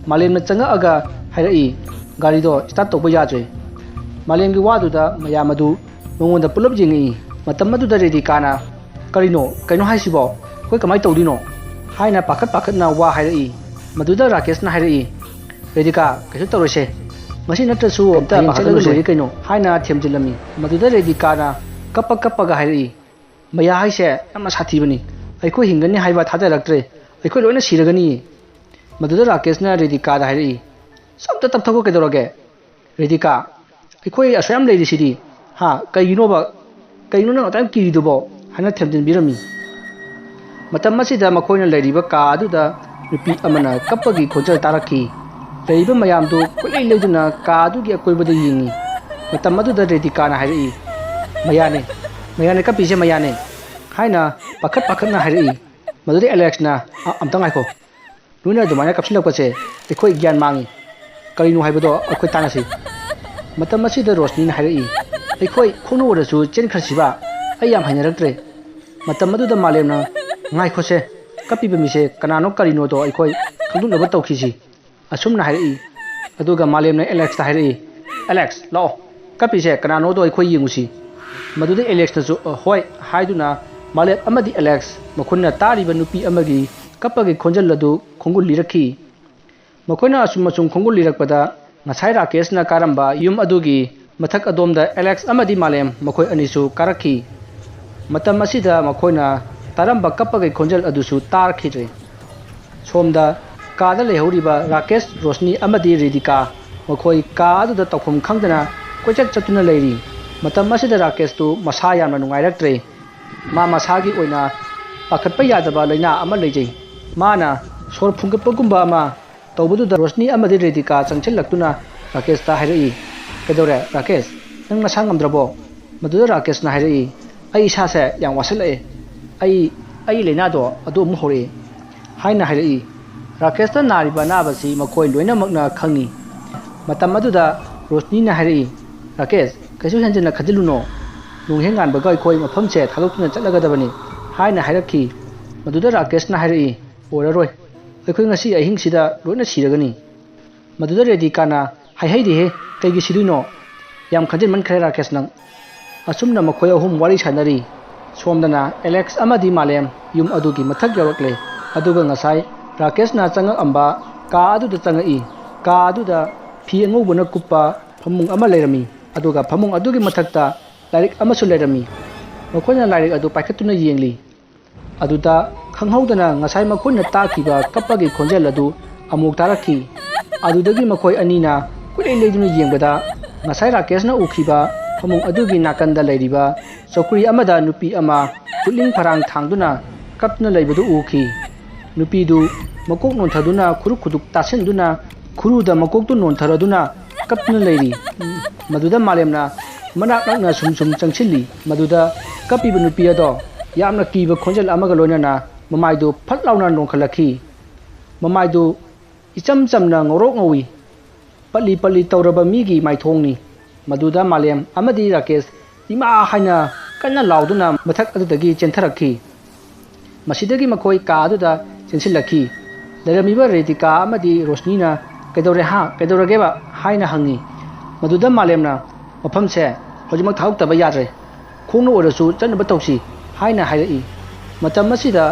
ꯃꯥꯂꯦꯝꯅ ꯆꯪꯉꯛꯑꯒ ꯍꯥꯏꯔꯛꯏ, "ꯒꯥꯔꯤꯗꯣ start ꯇꯧꯕ ꯌꯥꯗ꯭ꯔꯦ꯫" ꯃꯥꯂꯦꯝꯒꯤ ꯋꯥꯗꯨꯗ ꯃꯌꯥꯝ ꯑꯗꯨ ꯃꯉꯣꯟꯗ ꯄꯨꯂꯞ ꯌꯦꯡꯉꯛꯏ꯫ ꯃꯇꯝ ꯑꯗꯨꯗ ꯔꯦꯗꯤꯀꯥꯅ, "ꯀꯔꯤꯅꯣ? ꯀꯩꯅꯣ ꯍꯥꯏꯁꯤꯕꯣ? ꯑꯩꯈꯣꯏ ꯀꯃꯥꯏꯅ ꯇꯧꯗꯣꯏꯅꯣ?" ꯍꯥꯏꯅ ꯄꯥꯈꯠ ꯄꯥꯈꯠꯅ ꯋꯥ ꯍꯥꯏꯔꯛꯏ꯫ ꯃꯗꯨꯗ ꯔꯥꯀꯦꯁꯅ ꯍꯥꯏꯔꯛꯏ, "ꯔꯦꯗꯤꯀꯥ, ꯀꯩꯁꯨ ꯇꯧꯔꯣꯏꯁꯦ꯫ ꯉꯁꯤ ꯅꯠꯇ꯭ꯔꯁꯨ ꯀꯩꯝꯇ ꯍꯌꯦꯡ ꯄꯥꯈꯠꯀꯅꯨꯁꯦ꯫ ꯆꯠꯂꯒ ꯂꯣꯏꯔꯦ ꯀꯩꯅꯣ?" ꯍꯥꯏꯅ ꯊꯦꯝꯖꯤꯜꯂꯝꯃꯤ꯫ ꯃꯗꯨꯗ ꯔꯦꯗꯤꯀꯥꯅ ꯀꯞꯄ ꯀꯞꯄꯒ ꯍꯥꯏꯔꯛꯏ, "ꯃꯌꯥ ꯍꯥꯏꯁꯦ ꯌꯥꯝꯅ ꯁꯥꯊꯤꯕꯅꯤ꯫ ꯑꯩꯈꯣꯏ ꯍꯤꯡꯒꯅꯤ ꯍꯥꯏꯕ ꯊꯥꯖꯔꯛꯇ꯭ꯔꯦ꯫ ꯑꯩꯈꯣꯏ ꯂꯣꯏꯅ ꯁꯤꯔꯒꯅꯤ꯫" ꯃꯗꯨꯗ ꯔꯥꯀꯦꯁꯅ ꯔꯦꯗꯤꯀꯥꯗ ꯍꯥꯏꯔꯛꯏ, "ꯑꯝꯇ ꯇꯞꯊꯧꯀꯣ, ꯀꯩꯗꯧꯔꯒꯦ? ꯔꯦꯗꯤꯀꯥ, ꯑꯩꯈꯣꯏ ꯑꯁꯨꯛ ꯌꯥꯝ ꯂꯩꯔꯤꯁꯤꯗꯤ, ꯍꯥ? ꯀꯩꯒꯤꯅꯣꯕ? ꯀꯩꯅꯣ ꯅꯪ ꯑꯗꯨꯛ ꯌꯥꯝ ꯀꯤꯔꯤꯗꯨꯕꯣ?" ꯍꯥꯏꯅ ꯊꯦꯝꯖꯤꯟꯕꯤꯔꯝꯃꯤ꯫ ꯃꯇꯝ ꯑꯁꯤꯗ ꯃꯈꯣꯏꯅ ꯂꯩꯔꯤꯕ ꯀꯥ ꯑꯗꯨꯗ ꯅꯨꯄꯤ ꯑꯃꯅ ꯀꯞꯄꯒꯤ ꯈꯣꯟꯖꯦꯜ ꯇꯥꯔꯛꯈꯤ꯫ ꯂꯩꯔꯤꯕ ꯃꯌꯥꯝꯗꯨ ꯀꯣꯏꯂꯩ ꯂꯩꯗꯨꯅ ꯀꯥ ꯑꯗꯨꯒꯤ ꯑꯀꯣꯏꯕꯗ ꯌꯦꯡꯉꯤ꯫ ꯃꯇꯝ ꯑꯗꯨꯗ ꯔꯦꯗꯤꯀꯥꯅ ꯍꯥꯏꯔꯛꯏ, "ꯃꯌꯥꯅꯦ, ꯃꯌꯥꯅꯦ ꯀꯞꯄꯤꯁꯦ, ꯃꯌꯥꯅꯦ" ꯍꯥꯏꯅ ꯄꯥꯈꯠ ꯄꯥꯈꯠꯅ ꯍꯥꯏꯔꯛꯏ꯫ ꯃꯗꯨꯗ ꯑꯦꯂꯦꯛꯁꯅ, "ꯑ-, ꯑꯝꯇ ꯉꯥꯏꯈꯣ꯫ ꯅꯣꯏꯅ ꯑꯗꯨꯃꯥꯏꯅ ꯀꯞꯁꯤꯜꯂꯛꯄꯁꯦ ꯑꯩꯈꯣꯏ ꯒ꯭ꯌꯥꯟ ꯃꯥꯡꯉꯤ꯫ ꯀꯔꯤꯅꯣ ꯍꯥꯏꯕꯗꯣ ꯑꯩꯈꯣꯏ ꯇꯥꯟꯅꯁꯤ꯫" ꯃꯇꯝ ꯑꯁꯤꯗ ꯔꯣꯁꯅꯤꯅ ꯍꯥꯏꯔꯛꯏ, "ꯑꯩꯈꯣꯏ ꯈꯣꯡꯅ ꯑꯣꯏꯔꯁꯨ ꯆꯦꯟꯈ꯭ꯔꯁꯤꯕ? ꯑꯩ ꯌꯥꯝ ꯍꯩꯅꯔꯛꯇ꯭ꯔꯦ꯫" ꯃꯇꯝ ꯑꯗꯨꯗ ꯃꯥꯂꯦꯝꯅ, "ꯉꯥꯏꯈꯣꯁꯦ, ꯀꯞꯄꯤꯕ ꯃꯤꯁꯦ ꯀꯅꯥꯅꯣ ꯀꯔꯤꯅꯣꯗꯣ ꯑꯩꯈꯣꯏ ꯈꯪꯗꯣꯛꯅꯕ ꯇꯧꯈꯤꯁꯤ" ꯑꯁꯨꯝꯅ ꯍꯥꯏꯔꯛꯏ꯫ ꯑꯗꯨꯒ ꯃꯥꯂꯦꯝꯅ ꯑꯦꯂꯦꯛꯁꯇ ꯍꯥꯏꯔꯛꯏ, "ꯑꯦꯂꯦꯛꯁ, ꯂꯥꯛꯑꯣ, ꯀꯞꯄꯤꯁꯦ ꯀꯅꯥꯅꯣꯗꯣ ꯑꯩꯈꯣꯏ ꯌꯦꯡꯉꯨꯁꯤ꯫" ꯃꯗꯨꯗ ꯑꯦꯂꯦꯛꯁꯅꯁꯨ, "ꯑ, ꯍꯣꯏ" ꯍꯥꯏꯗꯨꯅ ꯃꯥꯂꯦꯝ ꯑꯃꯗꯤ ꯑꯦꯂꯦꯛꯁ ꯃꯈꯣꯏꯅ ꯇꯥꯔꯤꯕ ꯅꯨꯄꯤ ꯑꯃꯒꯤ ꯀꯞꯄꯒꯤ ꯈꯣꯟꯖꯦꯜ ꯑꯗꯨ ꯈꯣꯡꯒꯨꯜ ꯂꯤꯔꯛꯈꯤ꯫ ꯃꯈꯣꯏꯅ ꯑꯁꯨꯝ ꯑꯁꯨꯝ ꯈꯣꯡꯒꯨꯜ ꯂꯤꯔꯛꯄꯗ ꯉꯁꯥꯏ ꯔꯥꯀꯦꯁꯅ ꯀꯥꯔꯝꯕ ꯌꯨꯝ ꯑꯗꯨꯒꯤ ꯃꯊꯛ ꯑꯗꯣꯝꯗ ꯑꯦꯂꯦꯛꯁ ꯑꯃꯗꯤ ꯃꯥꯂꯦꯝ ꯃꯈꯣꯏ ꯑꯅꯤꯁꯨ ꯀꯥꯔꯛꯈꯤ꯫ ꯃꯇꯝ ꯑꯁꯤꯗ ꯃꯈꯣꯏꯅ ꯇꯥꯔꯝꯕ ꯀꯞꯄꯒꯤ ꯈꯣꯟꯖꯦꯜ ꯑꯗꯨꯁꯨ ꯇꯥꯔꯛꯈꯤꯗ꯭ꯔꯦ꯫ ꯁꯣꯝꯗ ꯀꯥꯗ ꯂꯩꯍꯧꯔꯤꯕ ꯔꯥꯀꯦꯁ, ꯔꯣꯁꯅꯤ ꯑꯃꯗꯤ ꯔꯤꯗꯤꯀꯥ ꯃꯈꯣꯏ ꯀꯥ ꯑꯗꯨꯗ ꯇꯧꯐꯝ ꯈꯪꯗꯅ ꯀꯣꯏꯆꯠ ꯆꯠꯇꯨꯅ ꯂꯩꯔꯤ꯫ ꯃꯇꯝ ꯑꯁꯤꯗ ꯔꯥꯀꯦꯁꯇꯨ ꯃꯁꯥ ꯌꯥꯝꯅ ꯅꯨꯡꯉꯥꯏꯔꯛꯇ꯭ꯔꯦ꯫ ꯃꯥ ꯃꯁꯥꯒꯤ ꯑꯣꯏꯅ ꯄꯥꯈꯠꯄ ꯌꯥꯗꯕ ꯂꯥꯏꯅꯥ ꯑꯃ ꯂꯩꯖꯩ꯫ ꯃꯥꯅ ꯁꯣꯔ ꯐꯨꯟꯒꯠꯄꯒꯨꯝꯕ ꯑꯃ ꯇꯧꯕꯗꯨꯗ ꯔꯣꯁꯅꯤ ꯑꯃꯗꯤ ꯔꯦꯗꯤꯀꯥ ꯆꯪꯁꯤꯜꯂꯛꯇꯨꯅ ꯔꯥꯀꯦꯁꯇ ꯍꯥꯏꯔꯛꯏ, "ꯀꯩꯗꯧꯔꯦ ꯔꯥꯀꯦꯁ? ꯅꯪ ꯅꯁꯥ ꯉꯝꯗ꯭ꯔꯕꯣ?" ꯃꯗꯨꯗ ꯔꯥꯀꯦꯁꯅ ꯍꯥꯏꯔꯛꯏ, "ꯑꯩ ꯏꯁꯥꯁꯦ ꯌꯥꯝ ꯋꯥꯁꯤꯜꯂꯛꯑꯦ꯫ ꯑꯩ, ꯑꯩ ꯂꯥꯏꯅꯥꯗꯣ ꯑꯗꯨ ꯑꯃꯨꯛ ꯍꯧꯔꯛꯑꯦ" ꯍꯥꯏꯅ ꯍꯥꯏꯔꯛꯏ꯫ ꯔꯥꯀꯦꯁꯇ ꯅꯥꯔꯤꯕ ꯑꯅꯥꯕꯁꯤ ꯃꯈꯣꯏ ꯂꯣꯏꯅꯃꯛꯅ ꯈꯪꯏ꯫ ꯃꯇꯝ ꯑꯗꯨꯗ ꯔꯣꯁꯅꯤꯅ ꯍꯥꯏꯔꯛꯏ, "ꯔꯥꯀꯦꯁ, ꯀꯩꯁꯨ ꯍꯦꯟꯖꯤꯟꯅ ꯈꯟꯖꯤꯜꯂꯨꯅꯣ꯫ ꯅꯣꯡꯍꯦꯛ ꯉꯥꯟꯕꯒ ꯑꯩꯈꯣꯏ ꯃꯐꯝꯁꯦ ꯊꯥꯗꯣꯛꯇꯨꯅ ꯆꯠꯂꯒꯗꯕꯅꯤ" ꯍꯥꯏꯅ ꯍꯥꯏꯔꯛꯈꯤ꯫ ꯃꯗꯨꯗ ꯔꯥꯀꯦꯁꯅ ꯍꯥꯏꯔꯛꯏ, "ꯑꯣꯏꯔꯔꯣꯏ꯫ ꯑꯩꯈꯣꯏ ꯉꯁꯤ ꯑꯍꯤꯡꯁꯤꯗ ꯂꯣꯏꯅ ꯁꯤꯔꯒꯅꯤ"꯫ ꯃꯗꯨꯗ ꯔꯦꯗꯤꯀꯥꯅ, "ꯍꯥꯏꯍꯩꯗꯦꯍꯦ, ꯀꯩꯒꯤ ꯁꯤꯗꯣꯏꯅꯣ? ꯌꯥꯝ ꯈꯟꯖꯤꯟꯃꯟꯈ꯭ꯔꯦ ꯔꯥꯀꯦꯁ ꯅꯪ"꯫ ꯑꯁꯨꯝꯅ ꯃꯈꯣꯏ ꯑꯍꯨꯝ ꯋꯥꯔꯤ ꯁꯥꯟꯅꯔꯤ꯫ ꯁꯣꯝꯗꯅ ꯑꯦꯂꯦꯛꯁ ꯑꯃꯗꯤ ꯃꯥꯂꯦꯝ ꯌꯨꯝ ꯑꯗꯨꯒꯤ ꯃꯊꯛ ꯌꯧꯔꯛꯂꯦ꯫ ꯑꯗꯨꯒ ꯉꯁꯥꯏ ꯔꯥꯀꯦꯁꯅ ꯆꯪꯉꯛꯑꯝꯕ ꯀꯥ ꯑꯗꯨꯗ ꯆꯪꯉꯛꯏ꯫ ꯀꯥ ꯑꯗꯨꯗ ꯐꯤ ꯑꯉꯧꯕꯅ ꯀꯨꯞꯄ ꯐꯃꯨꯡ ꯑꯃ ꯂꯩꯔꯝꯃꯤ꯫ ꯑꯗꯨꯒ ꯐꯃꯨꯡ ꯑꯗꯨꯒꯤ ꯃꯊꯛꯇ ꯂꯥꯏꯔꯤꯛ ꯑꯃꯁꯨ ꯂꯩꯔꯝꯃꯤ꯫ ꯃꯈꯣꯏꯅ ꯂꯥꯏꯔꯤꯛ ꯑꯗꯨ ꯄꯥꯏꯈꯠꯇꯨꯅ ꯌꯦꯡꯂꯤ꯫ ꯑꯗꯨꯗ ꯈꯪꯍꯧꯗꯅ ꯉꯁꯥꯏ ꯃꯈꯣꯏꯅ ꯇꯥꯈꯤꯕ ꯀꯞꯄꯒꯤ ꯈꯣꯟꯖꯦꯜ ꯑꯗꯨ ꯑꯃꯨꯛ ꯇꯥꯔꯛꯈꯤ꯫ ꯑꯗꯨꯗꯒꯤ ꯃꯈꯣꯏ ꯑꯅꯤꯅ ꯀꯨꯏꯂꯩ ꯂꯩꯗꯨꯅ ꯌꯦꯡꯕꯗ ꯉꯁꯥꯏ ꯔꯥꯀꯦꯁꯅ ꯎꯈꯤꯕ ꯐꯃꯨꯡ ꯑꯗꯨꯒꯤ ꯅꯥꯀꯟꯗ ꯂꯩꯔꯤꯕ ꯆꯧꯀ꯭ꯔꯤ ꯑꯃꯗ ꯅꯨꯄꯤ ꯑꯃ ꯈꯨꯠꯂꯤꯡ ꯐꯔꯥꯡ ꯊꯥꯡꯗꯨꯅ ꯀꯞꯇꯨꯅ ꯂꯩꯕꯗꯨ ꯎꯈꯤ꯫ ꯅꯨꯄꯤꯗꯨ ꯃꯀꯣꯛ ꯅꯣꯟꯊꯗꯨꯅ ꯈꯨꯔꯨ ꯈꯨꯗꯨꯛ ꯇꯥꯁꯤꯟꯗꯨꯅ ꯈꯨꯔꯨꯗ ꯃꯀꯣꯛꯇꯨ ꯅꯣꯟꯊꯔꯗꯨꯅ ꯀꯞꯇꯨꯅ ꯂꯩꯔꯤ꯫ ꯃꯗꯨꯗ ꯃꯥꯂꯦꯝꯅ ꯃꯅꯥꯛ ꯅꯛꯅ ꯁꯨꯝ ꯁꯨꯝ ꯆꯪꯁꯤꯜꯂꯤ꯫ ꯃꯗꯨꯗ ꯀꯞꯄꯤꯕ ꯅꯨꯄꯤ ꯑꯗꯣ ꯌꯥꯝꯅ ꯀꯤꯕ ꯈꯣꯟꯖꯦꯜ ꯑꯃꯒ ꯂꯣꯏꯅꯅ ꯃꯃꯥꯏꯗꯨ ꯐꯠ ꯂꯥꯎꯅ ꯅꯣꯟꯈꯠꯂꯛꯈꯤ꯫ ꯃꯃꯥꯏꯗꯨ ꯏꯆꯝ ꯆꯝꯅ ꯉꯧꯔꯣꯛ ꯉꯧꯏ꯫ ꯄꯠꯂꯤ ꯄꯠꯂꯤ ꯇꯧꯔꯕ ꯃꯤꯒꯤ ꯃꯥꯏꯊꯣꯡꯅꯤ꯫ ꯃꯗꯨꯗ ꯃꯥꯂꯦꯝ ꯑꯃꯗꯤ ꯔꯥꯀꯦꯁ ꯏꯃꯥ ꯍꯥꯏꯅ ꯀꯟꯅ ꯂꯥꯎꯗꯨꯅ ꯃꯊꯛ ꯑꯗꯨꯗꯒꯤ ꯆꯦꯟꯊꯔꯛꯈꯤ꯫ ꯃꯁꯤꯗꯒꯤ ꯃꯈꯣꯏ ꯀꯥ ꯑꯗꯨꯗ ꯆꯦꯟꯁꯤꯜꯂꯛꯈꯤ꯫ ꯂꯩꯔꯝꯃꯤꯕ ꯔꯦꯗꯤꯀꯥ ꯑꯃꯗꯤ ꯔꯣꯁꯅꯤꯅ, "ꯀꯩꯗꯧꯔꯦ ꯍꯥ? ꯀꯩꯗꯧꯔꯒꯦꯕ?" ꯍꯥꯏꯅ ꯍꯪꯉꯤ꯫ ꯃꯗꯨꯗ ꯃꯥꯂꯦꯝꯅ, "ꯃꯐꯝꯁꯦ ꯍꯧꯖꯤꯛꯃꯛ ꯊꯥꯗꯣꯛꯇꯕ ꯌꯥꯗ꯭ꯔꯦ꯫ ꯈꯣꯡꯅ ꯑꯣꯏꯔꯁꯨ ꯆꯠꯅꯕ ꯇꯧꯁꯤ" ꯍꯥꯏꯅ ꯍꯥꯏꯔꯛꯏ꯫ ꯃꯇꯝ ꯑꯁꯤꯗ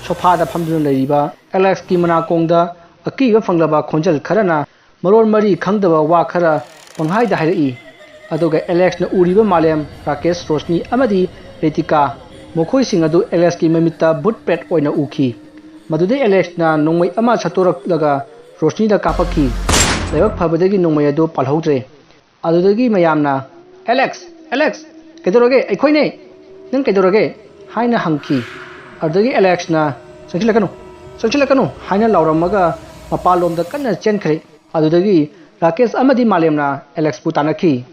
ꯁꯣꯐꯥꯗ ꯐꯝꯗꯨꯅ ꯂꯩꯔꯤꯕ ꯑꯦꯂꯦꯛꯁꯀꯤ ꯃꯅꯥꯀꯣꯡꯗ ꯑꯀꯤꯕ ꯐꯪꯂꯕ ꯈꯣꯟꯖꯦꯜ ꯈꯔꯅ ꯃꯔꯣꯟ ꯃꯔꯤ ꯈꯪꯗꯕ ꯋꯥ ꯈꯔ ꯄꯪꯍꯥꯏꯗ ꯍꯥꯏꯔꯛꯏ꯫ ꯑꯗꯨꯒ ꯑꯦꯂꯦꯛꯁꯅ ꯎꯔꯤꯕ ꯃꯥꯂꯦꯝ, ꯔꯥꯀꯦꯁ, ꯔꯣꯁꯅꯤ ꯑꯃꯗꯤ ꯔꯤꯇꯤꯀꯥ, ꯃꯈꯣꯏꯁꯤꯡ ꯑꯗꯨ ꯑꯦꯂꯦꯛꯁꯀꯤ ꯃꯃꯤꯠꯇ ꯚꯨꯠ ꯄ꯭ꯔꯦꯠ ꯑꯣꯏꯅ ꯎꯈꯤ꯫ ꯃꯗꯨꯗꯩ ꯑꯦꯂꯦꯛꯁꯅ ꯅꯣꯡꯃꯩ ꯑꯃ ꯁꯠꯇꯣꯔꯛꯂꯒ ꯔꯣꯁꯅꯤꯗ ꯀꯥꯞꯄꯛꯈꯤ꯫ ꯂꯥꯏꯕꯛ ꯐꯕꯗꯒꯤ ꯅꯣꯡꯃꯩ ꯑꯗꯨ ꯄꯥꯜꯍꯧꯗ꯭ꯔꯦ꯫ ꯑꯗꯨꯗꯒꯤ ꯃꯌꯥꯝꯅ, "ꯑꯦꯂꯦꯛꯁ, ꯑꯦꯂꯦꯛꯁ, ꯀꯩꯗꯧꯔꯒꯦ? ꯑꯩꯈꯣꯏꯅꯦ! ꯅꯪ ꯀꯩꯗꯧꯔꯒꯦ?" ꯍꯥꯏꯅ ꯍꯪꯈꯤ꯫ ꯑꯗꯨꯗꯒꯤ ꯑꯦꯂꯦꯛꯁꯅ, "ꯆꯪꯁꯤꯜꯂꯛꯀꯅꯨ, ꯆꯪꯁꯤꯜꯂꯛꯀꯅꯨ" ꯍꯥꯏꯅ ꯂꯥꯎꯔꯝꯃꯒ ꯃꯄꯥꯟꯂꯣꯝꯗ ꯀꯟꯅ ꯆꯦꯟꯈ꯭ꯔꯦ꯫ ꯑꯗꯨꯗꯒꯤ ꯔꯥꯀꯦꯁ ꯑꯃꯗꯤ ꯃꯥꯂꯦꯝꯅ ꯑꯦꯂꯦꯛꯁꯄꯨ ꯇꯥꯟꯅꯈꯤ꯫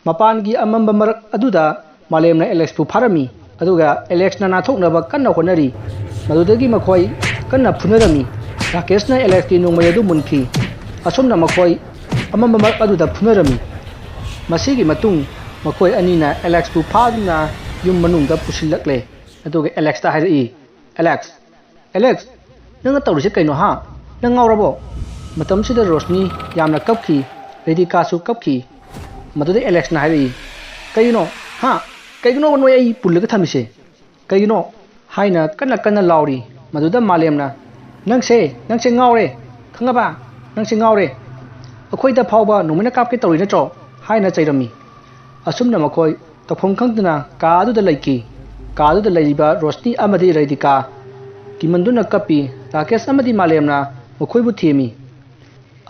ꯃꯄꯥꯟꯒꯤ ꯑꯃꯝꯕ ꯃꯔꯛ ꯑꯗꯨꯗ ꯃꯥꯂꯦꯝꯅ ꯑꯦꯂꯦꯛꯁꯄꯨ ꯐꯥꯔꯝꯃꯤ, ꯑꯗꯨꯒ ꯑꯦꯂꯦꯛꯁꯅ ꯅꯥꯟꯊꯣꯛꯅꯕ ꯀꯟꯅ ꯍꯣꯠꯅꯔꯤ꯫ ꯃꯗꯨꯗꯒꯤ ꯃꯈꯣꯏ ꯀꯟꯅ ꯐꯨꯅꯔꯝꯃꯤ꯫ ꯔꯥꯀꯦꯁꯅ ꯑꯦꯂꯦꯛꯁꯀꯤ ꯅꯣꯡꯃꯩ ꯑꯗꯨ ꯃꯨꯟꯈꯤ꯫ ꯑꯁꯨꯝꯅ ꯃꯈꯣꯏ ꯑꯃꯝꯕ ꯃꯔꯛ ꯑꯗꯨꯗ ꯐꯨꯅꯔꯝꯃꯤ꯫ ꯃꯁꯤꯒꯤ ꯃꯇꯨꯡ ꯃꯈꯣꯏ ꯑꯅꯤꯅ ꯑꯦꯂꯦꯛꯁꯄꯨ ꯐꯥꯗꯨꯅ ꯌꯨꯝ ꯃꯅꯨꯡꯗ ꯄꯨꯁꯤꯜꯂꯛꯂꯦ꯫ ꯑꯗꯨꯒ ꯑꯦꯂꯦꯛꯁꯇ ꯍꯥꯏꯔꯛꯏ, "ꯑꯦꯂꯦꯛꯁ, ꯑꯦꯂꯦꯛꯁ, ꯅꯪꯅ ꯇꯧꯔꯤꯁꯦ ꯀꯩꯅꯣ, ꯍꯥ? ꯅꯪ ꯉꯥꯎꯔꯕꯣ?" ꯃꯇꯝꯁꯤꯗ ꯔꯣꯁꯅꯤ ꯌꯥꯝꯅ ꯀꯞꯈꯤ, ꯔꯦꯗꯤꯀꯥꯁꯨ ꯀꯞꯈꯤ꯫ ꯃꯗꯨꯗ ꯑꯦꯂꯦꯛꯁꯅ ꯍꯥꯏꯔꯛꯏ, "ꯀꯩꯒꯤꯅꯣ? ꯍꯥ? ꯀꯩꯒꯤꯅꯣꯕ ꯅꯣꯏ ꯑꯩ ꯄꯨꯜꯂꯒ ꯊꯝꯃꯤꯁꯦ? ꯀꯩꯒꯤꯅꯣ?" ꯍꯥꯏꯅ ꯀꯟꯅ ꯀꯟꯅ ꯂꯥꯎꯔꯤ꯫ ꯃꯗꯨꯗ ꯃꯥꯂꯦꯝꯅ, "ꯅꯪꯁꯦ, ꯅꯪꯁꯦ ꯉꯥꯎꯔꯦ, ꯈꯪꯉꯕ? ꯅꯪꯁꯦ ꯉꯥꯎꯔꯦ꯫ ꯑꯩꯈꯣꯏꯗ ꯐꯥꯎꯕ ꯅꯣꯡꯃꯩꯅ ꯀꯥꯞꯀꯦ ꯇꯧꯔꯤ ꯅꯠꯇ꯭ꯔꯣ?" ꯍꯥꯏꯅ ꯆꯩꯔꯝꯃꯤ꯫ ꯑꯁꯨꯝꯅ ꯃꯈꯣꯏ ꯇꯧꯐꯝ ꯈꯪꯗꯅ ꯀꯥ ꯑꯗꯨꯗ ꯂꯩꯈꯤ꯫ ꯀꯥ ꯑꯗꯨꯗ ꯂꯩꯔꯤꯕ ꯔꯣꯁꯅꯤ ꯑꯃꯗꯤ ꯔꯦꯗꯤꯀꯥ ꯀꯤꯃꯟꯗꯨꯅ ꯀꯞꯄꯤ꯫ ꯔꯥꯀꯦꯁ ꯑꯃꯗꯤ ꯃꯥꯂꯦꯝꯅ ꯃꯈꯣꯏꯕꯨ ꯊꯦꯝꯃꯤ꯫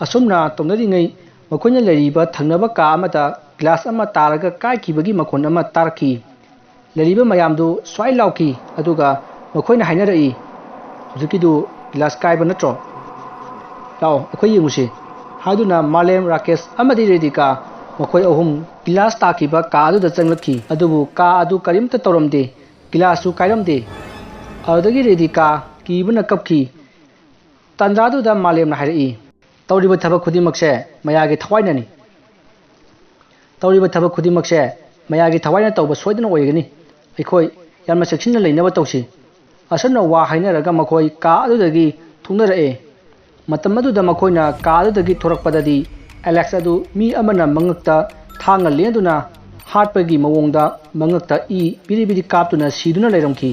ꯑꯁꯨꯝꯅ ꯇꯧꯅꯔꯤꯉꯩ ꯃꯈꯣꯏꯅ ꯂꯩꯔꯤꯕ ꯊꯪꯅꯕ ꯀꯥ ꯑꯃꯗ ꯒ꯭ꯂꯥꯁ ꯑꯃ ꯇꯥꯔꯒ ꯀꯥꯏꯈꯤꯕꯒꯤ ꯃꯈꯣꯟ ꯑꯃ ꯇꯥꯔꯛꯈꯤ꯫ ꯂꯩꯔꯤꯕ ꯃꯌꯥꯝꯗꯨ ꯁ꯭ꯋꯥꯏ ꯂꯥꯎꯈꯤ, ꯑꯗꯨꯒ ꯃꯈꯣꯏꯅ ꯍꯥꯏꯅꯔꯛꯏ, "ꯍꯧꯖꯤꯛꯀꯤꯗꯨ ꯒꯤꯂꯥꯁ ꯀꯥꯏꯕ ꯅꯠꯇ꯭ꯔꯣ? ꯂꯥꯛꯑꯣ, ꯑꯩꯈꯣꯏ ꯌꯦꯡꯉꯨꯁꯤ" ꯍꯥꯏꯗꯨꯅ ꯃꯥꯂꯦꯝ, ꯔꯥꯀꯦꯁ ꯑꯃꯗꯤ ꯔꯦꯗꯤꯀꯥ ꯃꯈꯣꯏ ꯑꯍꯨꯝ ꯒꯤꯂꯥꯁ ꯇꯥꯈꯤꯕ ꯀꯥ ꯑꯗꯨꯗ ꯆꯪꯂꯛꯈꯤ꯫ ꯑꯗꯨꯕꯨ ꯀꯥ ꯑꯗꯨ ꯀꯔꯤꯝꯇ ꯇꯧꯔꯝꯗꯦ, ꯒꯤꯂꯥꯁꯁꯨ ꯀꯥꯏꯔꯝꯗꯦ꯫ ꯑꯗꯨꯗꯒꯤ ꯔꯦꯗꯤꯀꯥ ꯀꯤꯕꯅ ꯀꯞꯈꯤ꯫ ꯇꯥꯟꯖꯥꯗꯨꯗ ꯃꯥꯂꯦꯝꯅ ꯍꯥꯏꯔꯛꯏ, "ꯇꯧꯔꯤꯕ ꯊꯕꯛ ꯈꯨꯗꯤꯡꯃꯛꯁꯦ ꯃꯌꯥꯒꯤ ꯊꯋꯥꯏꯅꯅꯤ꯫ ꯇꯧꯔꯤꯕ ꯊꯕꯛ ꯈꯨꯗꯤꯡꯃꯛꯁꯦ ꯃꯌꯥꯒꯤ ꯊꯋꯥꯏꯅ ꯇꯧꯕ ꯁꯣꯏꯗꯅ ꯑꯣꯏꯒꯅꯤ꯫ ꯑꯩꯈꯣꯏ ꯌꯥꯝꯅ ꯆꯦꯛꯁꯤꯟꯅ ꯂꯩꯅꯕ ꯇꯧꯁꯤ"꯫ ꯑꯁꯨꯝꯅ ꯋꯥ ꯍꯥꯏꯅꯔꯒ ꯃꯈꯣꯏ ꯀꯥ ꯑꯗꯨꯗꯒꯤ ꯊꯣꯛꯅꯔꯛꯑꯦ꯫ ꯃꯇꯝ ꯑꯗꯨꯗ ꯃꯈꯣꯏꯅ ꯀꯥ ꯑꯗꯨꯗꯒꯤ ꯊꯣꯔꯛꯄꯗꯗꯤ ꯑꯦꯂꯦꯛꯁ ꯑꯗꯨ ꯃꯤ ꯑꯃꯅ ꯃꯉꯛꯇ ꯊꯥꯡꯅ ꯂꯦꯟꯗꯨꯅ ꯍꯥꯠꯄꯒꯤ ꯃꯑꯣꯡꯗ ꯃꯉꯛꯇ ꯏ ꯕꯤꯔꯤ ꯕꯤꯔꯤ ꯀꯥꯞꯇꯨꯅ ꯁꯤꯗꯨꯅ ꯂꯩꯔꯝꯈꯤ꯫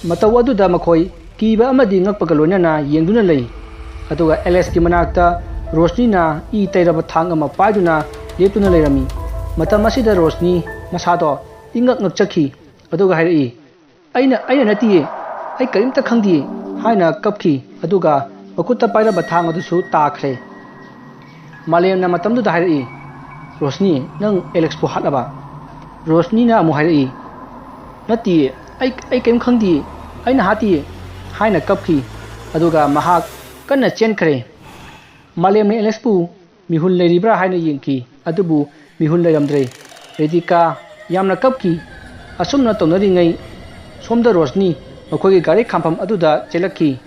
ꯃꯇꯧ ꯑꯗꯨꯗ ꯃꯈꯣꯏ ꯀꯤꯕ ꯑꯃꯗꯤ ꯉꯛꯄꯒ ꯂꯣꯏꯅꯅ ꯌꯦꯡꯗꯨꯅ ꯂꯩ꯫ ꯑꯗꯨꯒ ꯑꯦꯂꯦꯛꯁꯀꯤ ꯃꯅꯥꯛꯇ ꯔꯣꯁꯅꯤꯅ ꯏ ꯇꯩꯔꯕ ꯊꯥꯡ ꯑꯃ ꯄꯥꯏꯗꯨꯅ ꯂꯦꯞꯇꯨꯅ ꯂꯩꯔꯝꯃꯤ꯫ ꯃꯇꯝ ꯑꯁꯤꯗ ꯔꯣꯁꯅꯤ ꯃꯁꯥꯗꯣ ꯏꯉꯛ ꯉꯛꯆꯈꯤ, ꯑꯗꯨꯒ ꯍꯥꯏꯔꯛꯏ, "ꯑꯩꯅ, ꯑꯩꯅ ꯅꯠꯇꯤꯌꯦ, ꯑꯩ ꯀꯔꯤꯝꯇ ꯈꯪꯗꯤꯌꯦ" ꯍꯥꯏꯅ ꯀꯞꯈꯤ꯫ ꯑꯗꯨꯒ ꯃꯈꯨꯠꯇ ꯄꯥꯏꯔꯝꯕ ꯊꯥꯡ ꯑꯗꯨꯁꯨ ꯇꯥꯈ꯭ꯔꯦ꯫ ꯃꯥꯂꯦꯝꯅ ꯃꯇꯝꯗꯨꯗ ꯍꯥꯏꯔꯛꯏ, "ꯔꯣꯁꯅꯤ, ꯅꯪ ꯑꯦꯂꯦꯛꯁꯄꯨ ꯍꯥꯠꯂꯕ?" ꯔꯣꯁꯅꯤꯅ ꯑꯃꯨꯛ ꯍꯥꯏꯔꯛꯏ, "ꯅꯠꯇꯤꯌꯦ, ꯑꯩ, ꯑꯩ ꯀꯔꯤꯝ ꯈꯪꯗꯤꯌꯦ, ꯑꯩꯅ ꯍꯥꯠꯇꯤꯌꯦ" ꯍꯥꯏꯅ ꯀꯞꯈꯤ꯫ ꯑꯗꯨꯒ ꯃꯍꯥꯛ ꯀꯟꯅ ꯆꯦꯟꯈ꯭ꯔꯦ꯫ ꯃꯥꯂꯦꯝꯅ ꯑꯦꯂꯦꯛꯁꯄꯨ ꯃꯤꯍꯨꯟ ꯂꯩꯔꯤꯕ꯭ꯔꯥ ꯍꯥꯏꯅ ꯌꯦꯡꯈꯤ, ꯑꯗꯨꯕꯨ ꯃꯤꯍꯨꯟ ꯂꯩꯔꯝꯗ꯭ꯔꯦ꯫ ꯔꯦꯗꯤꯀꯥ ꯌꯥꯝꯅ ꯀꯞꯈꯤ꯫ ꯑꯁꯨꯝꯅ ꯇꯧꯅꯔꯤꯉꯩ, ꯁꯣꯝꯗ ꯔꯣꯁꯅꯤ ꯃꯈꯣꯏꯒꯤ ꯒꯥꯔꯤ ꯈꯥꯝꯐꯝ ꯑꯗꯨꯗ ꯆꯦꯜꯂꯛꯈꯤ꯫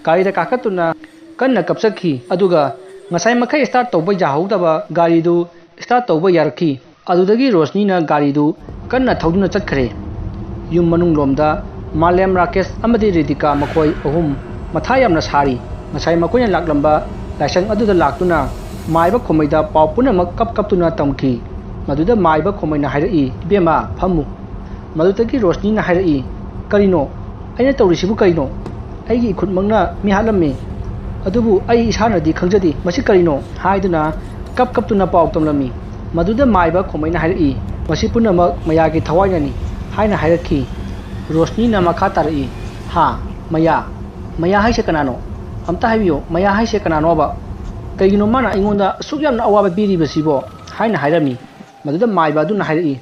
ꯒꯥꯔꯤꯗ ꯀꯥꯈꯠꯇꯨꯅ ꯀꯟꯅ ꯀꯞꯆꯈꯤ, ꯑꯗꯨꯒ ꯉꯁꯥꯏ ꯃꯈꯩ start ꯇꯧꯕ ꯌꯥꯍꯧꯗꯕ ꯒꯥꯔꯤꯗꯨ start ꯇꯧꯕ ꯌꯥꯔꯛꯈꯤ꯫ ꯑꯗꯨꯗꯒꯤ ꯔꯣꯁꯅꯤꯅ ꯒꯥꯔꯤꯗꯨ ꯀꯟꯅ ꯊꯧꯗꯨꯅ ꯆꯠꯈ꯭ꯔꯦ꯫ ꯌꯨꯝ ꯃꯅꯨꯡꯂꯣꯝꯗ ꯃꯥꯂꯦꯝ, ꯔꯥꯀꯦꯁ ꯑꯃꯗꯤ ꯔꯤꯗꯤꯀꯥ ꯃꯈꯣꯏ ꯑꯍꯨꯝ ꯃꯊꯥ ꯌꯥꯝꯅ ꯁꯥꯔꯤ꯫ ꯉꯁꯥꯏ ꯃꯈꯣꯏꯅ ꯂꯥꯛꯂꯝꯕ ꯂꯥꯏꯁꯪ ꯑꯗꯨꯗ ꯂꯥꯛꯇꯨꯅ ꯃꯥꯏꯕ ꯈꯣꯃꯩꯗ ꯄꯥꯎ ꯄꯨꯝꯅꯃꯛ ꯀꯞ ꯀꯞꯇꯨꯅ ꯇꯝꯈꯤ꯫ ꯃꯗꯨꯗ ꯃꯥꯏꯕ ꯈꯣꯃꯩꯅ ꯍꯥꯏꯔꯛꯏ, "ꯏꯕꯦꯝꯃ, ꯐꯝꯃꯨ"꯫ ꯃꯗꯨꯗꯒꯤ ꯔꯣꯁꯅꯤꯅ ꯍꯥꯏꯔꯛꯏ, "ꯀꯔꯤꯅꯣ? ꯑꯩꯅ ꯇꯧꯔꯤꯁꯤꯕꯨ ꯀꯔꯤꯅꯣ? ꯑꯩꯒꯤ ꯏꯈꯨꯠꯃꯛꯅ ꯃꯤ ꯍꯥꯠꯂꯝꯃꯤ, ꯑꯗꯨꯕꯨ ꯑꯩ ꯏꯁꯥꯅꯗꯤ ꯈꯪꯖꯗꯦ꯫ ꯃꯁꯤ ꯀꯔꯤꯅꯣ?" ꯍꯥꯏꯗꯨꯅ ꯀꯞ ꯀꯞꯇꯨꯅ ꯄꯥꯎ ꯇꯝꯂꯝꯃꯤ꯫ ꯃꯗꯨꯗ ꯃꯥꯏꯕ ꯈꯣꯃꯩꯅ ꯍꯥꯏꯔꯛꯏ, "ꯃꯁꯤ ꯄꯨꯝꯅꯃꯛ ꯃꯌꯥꯒꯤ ꯊꯋꯥꯏꯅꯅꯤ" ꯍꯥꯏꯅ ꯍꯥꯏꯔꯛꯈꯤ꯫ ꯔꯣꯁꯅꯤꯅ ꯃꯈꯥ ꯇꯥꯔꯛꯏ, "ꯍꯥ? ꯃꯌꯥ? ꯃꯌꯥ ꯍꯥꯏꯁꯦ ꯀꯅꯥꯅꯣ? ꯑꯝꯇ ꯍꯥꯏꯕꯤꯌꯨ, ꯃꯌꯥ ꯍꯥꯏꯁꯦ ꯀꯅꯥꯅꯣꯕ? ꯀꯩꯒꯤꯅꯣ ꯃꯥꯅ ꯑꯩꯉꯣꯟꯗ ꯑꯁꯨꯛ ꯌꯥꯝꯅ ꯑꯋꯥꯕ ꯄꯤꯔꯤꯕꯁꯤꯕꯣ?" ꯍꯥꯏꯅ ꯍꯥꯏꯔꯝꯃꯤ꯫ ꯃꯗꯨꯗ ꯃꯥꯏꯕ ꯑꯗꯨꯅ ꯍꯥꯏꯔꯛꯏ,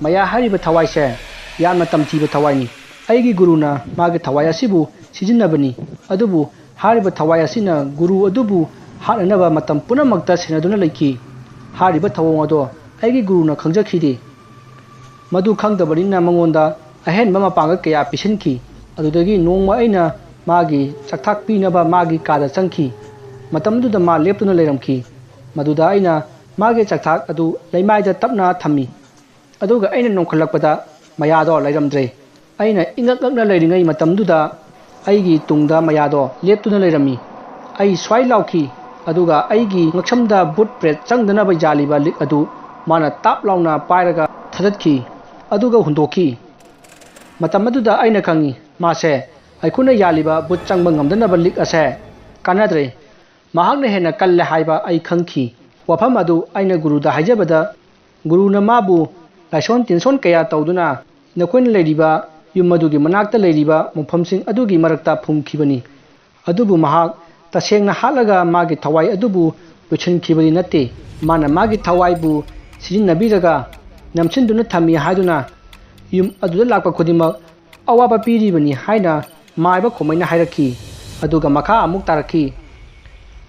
"ꯃꯌꯥ ꯍꯥꯏꯔꯤꯕ ꯊꯋꯥꯏꯁꯦ ꯌꯥꯝꯅ ꯇꯝꯊꯤꯕ ꯊꯋꯥꯏꯅꯤ꯫ ꯑꯩꯒꯤ ꯒꯨꯔꯨꯅ ꯃꯥꯒꯤ ꯊꯋꯥꯏ ꯑꯁꯤꯕꯨ ꯁꯤꯖꯤꯟꯅꯕꯅꯤ, ꯑꯗꯨꯕꯨ ꯍꯥꯏꯔꯤꯕ ꯊꯋꯥꯏ ꯑꯁꯤꯅ ꯒꯨꯔꯨ ꯑꯗꯨꯕꯨ ꯍꯥꯠꯅꯅꯕ ꯃꯇꯝ ꯄꯨꯝꯅꯃꯛꯇ ꯁꯦꯟꯅꯗꯨꯅ ꯂꯩꯈꯤ꯫ ꯍꯥꯏꯔꯤꯕ ꯊꯧꯑꯣꯡ ꯑꯗꯣ ꯑꯩꯒꯤ ꯒꯨꯔꯨꯅ ꯈꯪꯖꯈꯤꯗꯦ꯫ ꯃꯗꯨ ꯈꯪꯗꯕꯅꯤꯅ ꯃꯉꯣꯟꯗ ꯑꯍꯦꯟꯕ ꯃꯄꯥꯡꯒꯜ ꯀꯌꯥ ꯄꯤꯁꯤꯟꯈꯤ꯫ ꯑꯗꯨꯗꯒꯤ ꯅꯣꯡꯃ ꯑꯩꯅ ꯃꯥꯒꯤ ꯆꯥꯛꯊꯥꯛ ꯄꯤꯅꯕ ꯃꯥꯒꯤ ꯀꯥꯗ ꯆꯪꯈꯤ꯫ ꯃꯇꯝꯗꯨꯗ ꯃꯥ ꯂꯦꯞꯇꯨꯅ ꯂꯩꯔꯝꯈꯤ꯫ ꯃꯗꯨꯗ ꯑꯩꯅ ꯃꯥꯒꯤ ꯆꯥꯛꯊꯥꯛ ꯑꯗꯨ ꯂꯩꯃꯥꯏꯗ ꯇꯞꯅ ꯊꯝꯃꯤ꯫ ꯑꯗꯨꯒ ꯑꯩꯅ ꯅꯣꯡꯈꯠꯂꯛꯄꯗ ꯃꯌꯥꯗꯣ ꯂꯩꯔꯝꯗ꯭ꯔꯦ꯫ ꯑꯩꯅ ꯏꯉꯛ ꯉꯛꯅ ꯂꯩꯔꯤꯉꯩ ꯃꯇꯝꯗꯨꯗ ꯑꯩꯒꯤ ꯇꯨꯡꯗ ꯃꯌꯥꯗꯣ ꯂꯦꯞꯇꯨꯅ ꯂꯩꯔꯝꯃꯤ꯫ ꯑꯩ ꯁ꯭ꯋꯥꯏ ꯂꯥꯎꯈꯤ, ꯑꯗꯨꯒ ꯑꯩꯒꯤ ꯉꯛꯁꯝꯗ ꯕꯨꯠ ꯄ꯭ꯔꯦꯠ ꯆꯪꯗꯅꯕ ꯌꯥꯜꯂꯤꯕ ꯂꯤꯛ ꯑꯗꯨ ꯃꯥꯅ ꯇꯥꯞ ꯂꯥꯎꯅ ꯄꯥꯏꯔꯒ ꯊꯥꯗꯠꯈꯤ, ꯑꯗꯨꯒ ꯍꯨꯟꯗꯣꯛꯈꯤ꯫ ꯃꯇꯝ ꯑꯗꯨꯗ ꯑꯩꯅ ꯈꯪꯏ, ꯃꯥꯁꯦ ꯑꯩꯈꯣꯏꯅ ꯌꯥꯜꯂꯤꯕ ꯕꯨꯠ ꯆꯪꯕ ꯉꯝꯗꯅꯕ ꯂꯤꯛ ꯑꯁꯦ ꯀꯥꯟꯅꯗ꯭ꯔꯦ꯫ ꯃꯍꯥꯛꯅ ꯍꯦꯟꯅ ꯀꯜꯂꯦ ꯍꯥꯏꯕ ꯑꯩ ꯈꯪꯈꯤ꯫ ꯋꯥꯐꯝ ꯑꯗꯨ ꯑꯩꯅ ꯒꯨꯔꯨꯗ ꯍꯥꯏꯖꯕꯗ, ꯒꯨꯔꯨꯅ ꯃꯥꯕꯨ ꯂꯥꯏꯁꯣꯟ ꯇꯤꯟꯁꯣꯟ ꯀꯌꯥ ꯇꯧꯗꯨꯅ ꯅꯈꯣꯏꯅ ꯂꯩꯔꯤꯕ ꯌꯨꯝ ꯑꯗꯨꯒꯤ ꯃꯅꯥꯛꯇ ꯂꯩꯔꯤꯕ ꯃꯐꯝꯁꯤꯡ ꯑꯗꯨꯒꯤ ꯃꯔꯛꯇ ꯐꯨꯝꯈꯤꯕꯅꯤ꯫ ꯑꯗꯨꯕꯨ ꯃꯍꯥꯛ ꯇꯁꯦꯡꯅ ꯍꯥꯠꯂꯒ ꯃꯥꯒꯤ ꯊꯋꯥꯏ ꯑꯗꯨꯕꯨ ꯂꯣꯏꯁꯤꯟꯈꯤꯕꯗꯤ ꯅꯠꯇꯦ꯫ ꯃꯥꯅ ꯃꯥꯒꯤ ꯊꯋꯥꯏꯕꯨ ꯁꯤꯖꯤꯟꯅꯕꯤꯔꯒ ꯅꯝꯁꯤꯟꯗꯨꯅ ꯊꯝꯃꯤ ꯍꯥꯏꯗꯨꯅ ꯌꯨꯝ ꯑꯗꯨꯗ ꯂꯥꯛꯄ ꯈꯨꯗꯤꯡꯃꯛ ꯑꯋꯥꯕ ꯄꯤꯔꯤꯕꯅꯤ ꯍꯥꯏꯅ ꯃꯥꯏꯕ ꯈꯣꯃꯩꯅ ꯍꯥꯏꯔꯛꯈꯤ꯫ ꯑꯗꯨꯒ ꯃꯈꯥ ꯑꯃꯨꯛ ꯇꯥꯔꯛꯈꯤ,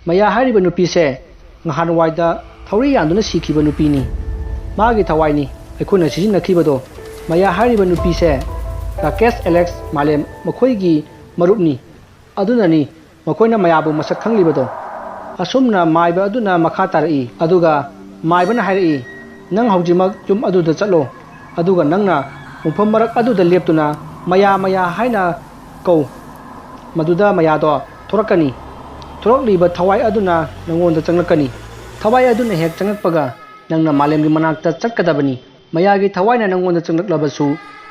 "ꯃꯌꯥ ꯍꯥꯏꯔꯤꯕ ꯅꯨꯄꯤꯁꯦ ꯉꯍꯥꯟꯋꯥꯏꯗ ꯊꯧꯔꯤ ꯌꯥꯟꯗꯨꯅ ꯁꯤꯈꯤꯕ ꯅꯨꯄꯤꯅꯤ꯫ ꯃꯥꯒꯤ ꯊꯋꯥꯏꯅꯤ ꯑꯩꯈꯣꯏꯅ ꯁꯤꯖꯤꯟꯅꯈꯤꯕꯗꯣ꯫ ꯃꯌꯥ ꯍꯥꯏꯔꯤꯕ ꯅꯨꯄꯤꯁꯦ ꯔꯥꯀꯦꯁ, ꯑꯦꯂꯦꯛꯁ, ꯃꯥꯂꯦꯝ ꯃꯈꯣꯏꯒꯤ ꯃꯔꯨꯞꯅꯤ꯫ ꯑꯗꯨꯅꯅꯤ ꯃꯈꯣꯏꯅ ꯃꯌꯥꯕꯨ ꯃꯁꯛ ꯈꯪꯂꯤꯕꯗꯣ꯫" ꯑꯁꯨꯝꯅ ꯃꯥꯏꯕ ꯑꯗꯨꯅ ꯃꯈꯥ ꯇꯥꯔꯛꯏ꯫ ꯑꯗꯨꯒ ꯃꯥꯏꯕꯅ ꯍꯥꯏꯔꯛꯏ, "ꯅꯪ ꯍꯧꯖꯤꯛꯃꯛ ꯌꯨꯝ ꯑꯗꯨꯗ ꯆꯠꯂꯣ꯫ ꯑꯗꯨꯒ ꯅꯪꯅ ꯃꯐꯝ ꯃꯔꯛ ꯑꯗꯨꯗ ꯂꯦꯞꯇꯨꯅ 'ꯃꯌꯥ, ꯃꯌꯥ' ꯍꯥꯏꯅ ꯀꯧ꯫ ꯃꯗꯨꯗ ꯃꯌꯥꯗꯣ ꯊꯣꯔꯛꯀꯅꯤ꯫ ꯊꯣꯔꯛꯂꯤꯕ ꯊꯋꯥꯏ ꯑꯗꯨꯅ ꯅꯪꯉꯣꯟꯗ ꯆꯪꯂꯛꯀꯅꯤ꯫ ꯊꯋꯥꯏ ꯑꯗꯨꯅ ꯍꯦꯛ ꯆꯪꯂꯛꯄꯒ ꯅꯪꯅ ꯃꯥꯂꯦꯝꯒꯤ ꯃꯅꯥꯛꯇ ꯆꯠꯀꯗꯕꯅꯤ꯫ ꯃꯌꯥꯒꯤ ꯊꯋꯥꯏꯅ ꯅꯪꯉꯣꯟꯗ ꯆꯪꯂꯛꯂꯕꯁꯨ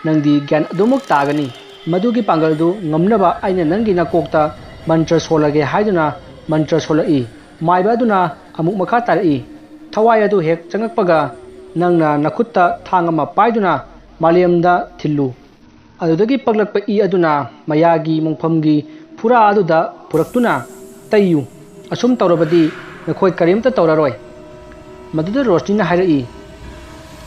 ꯅꯪꯗꯤ ꯒ꯭ꯌꯥꯟ ꯑꯗꯨꯃꯛ ꯇꯥꯒꯅꯤ꯫ ꯃꯗꯨꯒꯤ ꯄꯥꯡꯒꯜꯗꯨ ꯉꯝꯅꯕ ꯑꯩꯅ ꯅꯪꯒꯤ ꯅꯀꯣꯛꯇ ꯃꯟꯇ꯭ꯔ ꯁꯣꯜꯂꯒꯦ" ꯍꯥꯏꯗꯨꯅ ꯃꯟꯇ꯭ꯔ ꯁꯣꯜꯂꯛꯏ꯫ ꯃꯥꯏꯕ ꯑꯗꯨꯅ ꯑꯃꯨꯛ ꯃꯈꯥ ꯇꯥꯔꯛꯏ, "ꯊꯋꯥꯏ ꯑꯗꯨ ꯍꯦꯛ ꯆꯪꯂꯛꯄꯒ ꯅꯪꯅ ꯅꯈꯨꯠꯇ ꯊꯥꯡ ꯑꯃ ꯄꯥꯏꯗꯨꯅ ꯃꯥꯂꯦꯝꯗ ꯊꯤꯜꯂꯨ꯫ ꯑꯗꯨꯗꯒꯤ ꯄꯛꯂꯛꯄ ꯏ ꯑꯗꯨꯅ ꯃꯌꯥꯒꯤ ꯃꯣꯡꯐꯝꯒꯤ ꯐꯨꯔꯥ ꯑꯗꯨꯗ ꯄꯨꯔꯛꯇꯨꯅ ꯇꯩꯌꯨ꯫ ꯑꯁꯨꯝ ꯇꯧꯔꯕꯗꯤ ꯅꯈꯣꯏ ꯀꯔꯤꯝꯇ ꯇꯧꯔꯔꯣꯏ꯫" ꯃꯗꯨꯗ ꯔꯣꯁꯅꯤꯅ ꯍꯥꯏꯔꯛꯏ,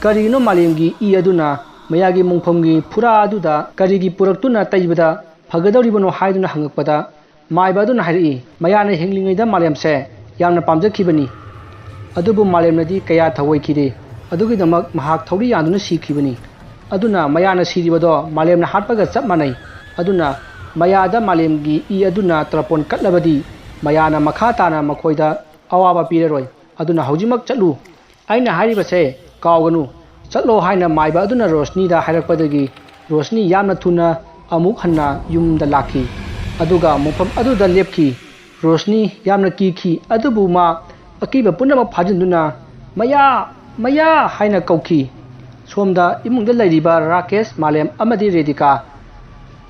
"ꯀꯔꯤꯒꯤꯅꯣ ꯃꯥꯂꯦꯝꯒꯤ ꯏ ꯑꯗꯨꯅ ꯃꯌꯥꯒꯤ ꯃꯣꯡꯐꯝꯒꯤ ꯐꯨꯔꯥ ꯑꯗꯨꯗ ꯀꯔꯤꯒꯤ ꯄꯨꯔꯛꯇꯨꯅ ꯇꯩꯕꯗ ꯐꯒꯗꯧꯔꯤꯕꯅꯣ?" ꯍꯥꯏꯗꯨꯅ ꯍꯪꯉꯛꯄꯗ, ꯃꯥꯏꯕ ꯑꯗꯨꯅ ꯍꯥꯏꯔꯛꯏ, "ꯃꯌꯥꯅ ꯍꯤꯡꯂꯤꯉꯩꯗ ꯃꯥꯂꯦꯝꯁꯦ ꯌꯥꯝꯅ ꯄꯥꯝꯖꯈꯤꯕꯅꯤ꯫ ꯑꯗꯨꯕꯨ ꯃꯥꯂꯦꯝꯅꯗꯤ ꯀꯌꯥ ꯊꯧꯑꯣꯏꯈꯤꯗꯦ꯫ ꯑꯗꯨꯒꯤꯗꯃꯛ ꯃꯍꯥꯛ ꯊꯧꯔꯤ ꯌꯥꯟꯗꯨꯅ ꯁꯤꯈꯤꯕꯅꯤ꯫ ꯑꯗꯨꯅ ꯃꯌꯥꯅ ꯁꯤꯔꯤꯕꯗꯣ ꯃꯥꯂꯦꯝꯅ ꯍꯥꯠꯄꯒ ꯆꯞ ꯃꯥꯟꯅꯩ꯫ ꯑꯗꯨꯅ ꯃꯌꯥꯗ ꯃꯥꯂꯦꯝꯒꯤ ꯏ ꯑꯗꯨꯅ ꯇ꯭ꯔꯄꯣꯟ ꯀꯠꯂꯕꯗꯤ ꯃꯌꯥꯅ ꯃꯈꯥ ꯇꯥꯅ ꯃꯈꯣꯏꯗ ꯑꯋꯥꯕ ꯄꯤꯔꯔꯣꯏ꯫ ꯑꯗꯨꯅ ꯍꯧꯖꯤꯛꯃꯛ ꯆꯠꯂꯨ꯫ ꯑꯩꯅ ꯍꯥꯏꯔꯤꯕꯁꯦ ꯀꯥꯎꯒꯅꯨ꯫ ꯆꯠꯂꯣ" ꯍꯥꯏꯅ ꯃꯥꯏꯕ ꯑꯗꯨꯅ ꯔꯣꯁꯅꯤꯗ ꯍꯥꯏꯔꯛꯄꯗꯒꯤ ꯔꯣꯁꯅꯤ ꯌꯥꯝꯅ ꯊꯨꯅ ꯑꯃꯨꯛ ꯍꯟꯅ ꯌꯨꯝꯗ ꯂꯥꯛꯈꯤ꯫ ꯑꯗꯨꯒ ꯃꯐꯝ ꯑꯗꯨꯗ ꯂꯦꯞꯈꯤ꯫ ꯔꯣꯁꯅꯤ ꯌꯥꯝꯅ ꯀꯤꯈꯤ, ꯑꯗꯨꯕꯨ ꯃꯥ ꯑꯀꯤꯕ ꯄꯨꯝꯅꯃꯛ ꯐꯥꯖꯤꯟꯗꯨꯅ, "ꯃꯌꯥ! ꯃꯌꯥ!" ꯍꯥꯏꯅ ꯀꯧꯈꯤ꯫ ꯁꯣꯝꯗ ꯏꯃꯨꯡꯗ ꯂꯩꯔꯤꯕ ꯔꯥꯀꯦꯁ, ꯃꯥꯂꯦꯝ ꯑꯃꯗꯤ ꯔꯦꯗꯤꯀꯥ,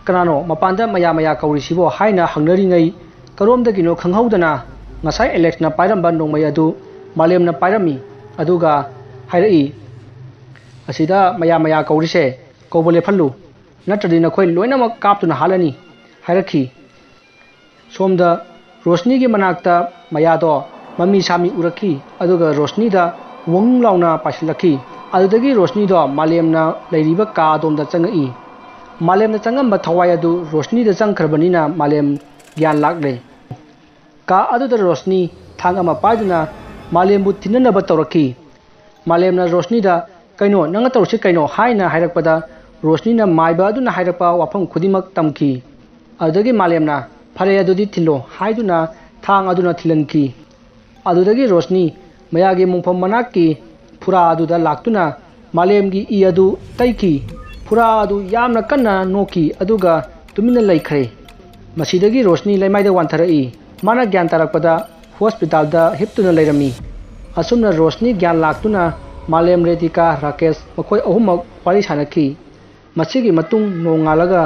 "ꯀꯅꯥꯅꯣ ꯃꯄꯥꯟꯗ 'ꯃꯌꯥ, ꯃꯌꯥ' ꯀꯧꯔꯤꯁꯤꯕꯣ?" ꯍꯥꯏꯅ ꯍꯪꯅꯔꯤꯉꯩ, ꯀꯔꯣꯝꯗꯒꯤꯅꯣ ꯈꯪꯍꯧꯗꯅ ꯉꯁꯥꯏ ꯑꯦꯂꯦꯛꯁꯅ ꯄꯥꯏꯔꯝꯕ ꯅꯣꯡꯃꯩ ꯑꯗꯨ ꯃꯥꯂꯦꯝꯅ ꯄꯥꯏꯔꯝꯃꯤ꯫ ꯑꯗꯨꯒ ꯍꯥꯏꯔꯛꯏ, "ꯑꯁꯤꯗ ꯃꯌꯥ ꯃꯌꯥ ꯀꯧꯔꯤꯁꯦ ꯀꯧꯕ ꯂꯦꯞꯍꯜꯂꯨ, ꯅꯠꯇ꯭ꯔꯗꯤ ꯅꯈꯣꯏ ꯂꯣꯏꯅꯃꯛ ꯀꯥꯞꯇꯨꯅ ꯍꯥꯠꯂꯅꯤ" ꯍꯥꯏꯔꯛꯈꯤ꯫ ꯁꯣꯝꯗ ꯔꯣꯁꯅꯤꯒꯤ ꯃꯅꯥꯛꯇ ꯃꯌꯥꯗꯣ ꯃꯃꯤ ꯁꯥꯃꯤ ꯎꯔꯛꯈꯤ꯫ ꯑꯗꯨꯒ ꯔꯣꯁꯅꯤꯗ ꯋꯪ ꯂꯥꯎꯅ ꯄꯥꯏꯁꯤꯜꯂꯛꯈꯤ꯫ ꯑꯗꯨꯗꯒꯤ ꯔꯣꯁꯅꯤꯗꯣ ꯃꯥꯂꯦꯝꯅ ꯂꯩꯔꯤꯕ ꯀꯥ ꯑꯗꯣꯝꯗ ꯆꯪꯉꯛꯏ꯫ ꯃꯥꯂꯦꯝꯅ ꯆꯪꯉꯝꯕ ꯊꯋꯥꯏ ꯑꯗꯨ ꯔꯣꯁꯅꯤꯗ ꯆꯪꯈ꯭ꯔꯕꯅꯤꯅ ꯃꯥꯂꯦꯝ ꯒ꯭ꯌꯥꯟ ꯂꯥꯛꯂꯦ꯫ ꯀꯥ ꯑꯗꯨꯗ ꯔꯣꯁꯅꯤ ꯊꯥꯡ ꯑꯃ ꯄꯥꯏꯗꯨꯅ ꯃꯥꯂꯦꯝꯕꯨ ꯊꯤꯟꯅꯅꯕ ꯇꯧꯔꯛꯈꯤ꯫ ꯃꯥꯂꯦꯝꯅ ꯔꯣꯁꯅꯤꯗ, "ꯀꯩꯅꯣ, ꯅꯪꯅ ꯇꯧꯔꯤꯁꯤ ꯀꯩꯅꯣ?" ꯍꯥꯏꯅ ꯍꯥꯏꯔꯛꯄꯗ, ꯔꯣꯁꯅꯤꯅ ꯃꯥꯏꯕ ꯑꯗꯨꯅ ꯍꯥꯏꯔꯛꯄ ꯋꯥꯐꯝ ꯈꯨꯗꯤꯡꯃꯛ ꯇꯝꯈꯤ꯫ ꯑꯗꯨꯗꯒꯤ ꯃꯥꯂꯦꯝꯅ, "ꯐꯔꯦ, ꯑꯗꯨꯗꯤ ꯊꯤꯜꯂꯣ" ꯍꯥꯏꯗꯨꯅ ꯊꯥꯡ ꯑꯗꯨꯅ ꯊꯤꯜꯍꯟꯈꯤ꯫ ꯑꯗꯨꯗꯒꯤ ꯔꯣꯁꯅꯤ ꯃꯌꯥꯒꯤ ꯃꯣꯡꯐꯝ ꯃꯅꯥꯛꯀꯤ ꯐꯨꯔꯥ ꯑꯗꯨꯗ ꯂꯥꯛꯇꯨꯅ ꯃꯥꯂꯦꯝꯒꯤ ꯏ ꯑꯗꯨ ꯇꯩꯈꯤ꯫ ꯐꯨꯔꯥ ꯑꯗꯨ ꯌꯥꯝꯅ ꯀꯟꯅ ꯅꯣꯛꯈꯤ, ꯑꯗꯨꯒ ꯇꯨꯃꯤꯟꯅ ꯂꯩꯈ꯭ꯔꯦ꯫ ꯃꯁꯤꯗꯒꯤ ꯔꯣꯁꯅꯤ ꯂꯩꯃꯥꯏꯗ ꯋꯥꯟꯊꯔꯛꯏ꯫ ꯃꯥꯅ ꯒ꯭ꯌꯥꯟ ꯇꯥꯔꯛꯄꯗ ꯍꯣꯁꯄꯤꯇꯥꯜꯗ ꯍꯤꯞꯇꯨꯅ ꯂꯩꯔꯝꯃꯤ꯫ ꯑꯁꯨꯝꯅ ꯔꯣꯁꯅꯤ ꯒ꯭ꯌꯥꯟ ꯂꯥꯛꯇꯨꯅ ꯃꯥꯂꯦꯝ, ꯔꯦꯗꯤꯀꯥ, ꯔꯥꯀꯦꯁ ꯃꯈꯣꯏ ꯑꯍꯨꯝꯃꯛ ꯋꯥꯔꯤ ꯁꯥꯅꯈꯤ꯫ ꯃꯁꯤꯒꯤ ꯃꯇꯨꯡ ꯅꯣꯡꯉꯥꯜꯂꯒ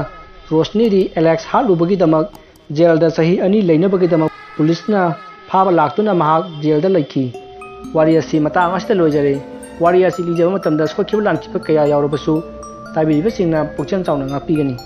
ꯔꯣꯁꯅꯤꯗꯤ ꯑꯦꯂꯦꯛꯁ ꯍꯥꯠꯂꯨꯕꯒꯤꯗꯃꯛ ꯖꯦꯜꯗ ꯆꯍꯤ ꯑꯅꯤ ꯂꯩꯅꯕꯒꯤꯗꯃꯛ ꯄꯨꯂꯤꯁꯅ ꯐꯥꯕ ꯂꯥꯛꯇꯨꯅ ꯃꯍꯥꯛ ꯖꯦꯜꯗ ꯂꯩꯈꯤ꯫ ꯋꯥꯔꯤ ꯑꯁꯤ ꯃꯇꯥꯡ ꯑꯁꯤꯗ ꯂꯣꯏꯖꯔꯦ꯫ ꯋꯥꯔꯤ ꯑꯁꯤ ꯂꯤꯖꯕ ꯃꯇꯝꯗ ꯁꯣꯏꯈꯤꯕ ꯂꯥꯟꯈꯤꯕ ꯀꯌꯥ ꯌꯥꯎꯔꯕꯁꯨ ꯇꯥꯕꯤꯔꯤꯕꯁꯤꯡꯅ ꯄꯨꯛꯆꯦꯜ ꯆꯥꯎꯅ ꯉꯥꯛꯄꯤꯒꯅꯤ꯫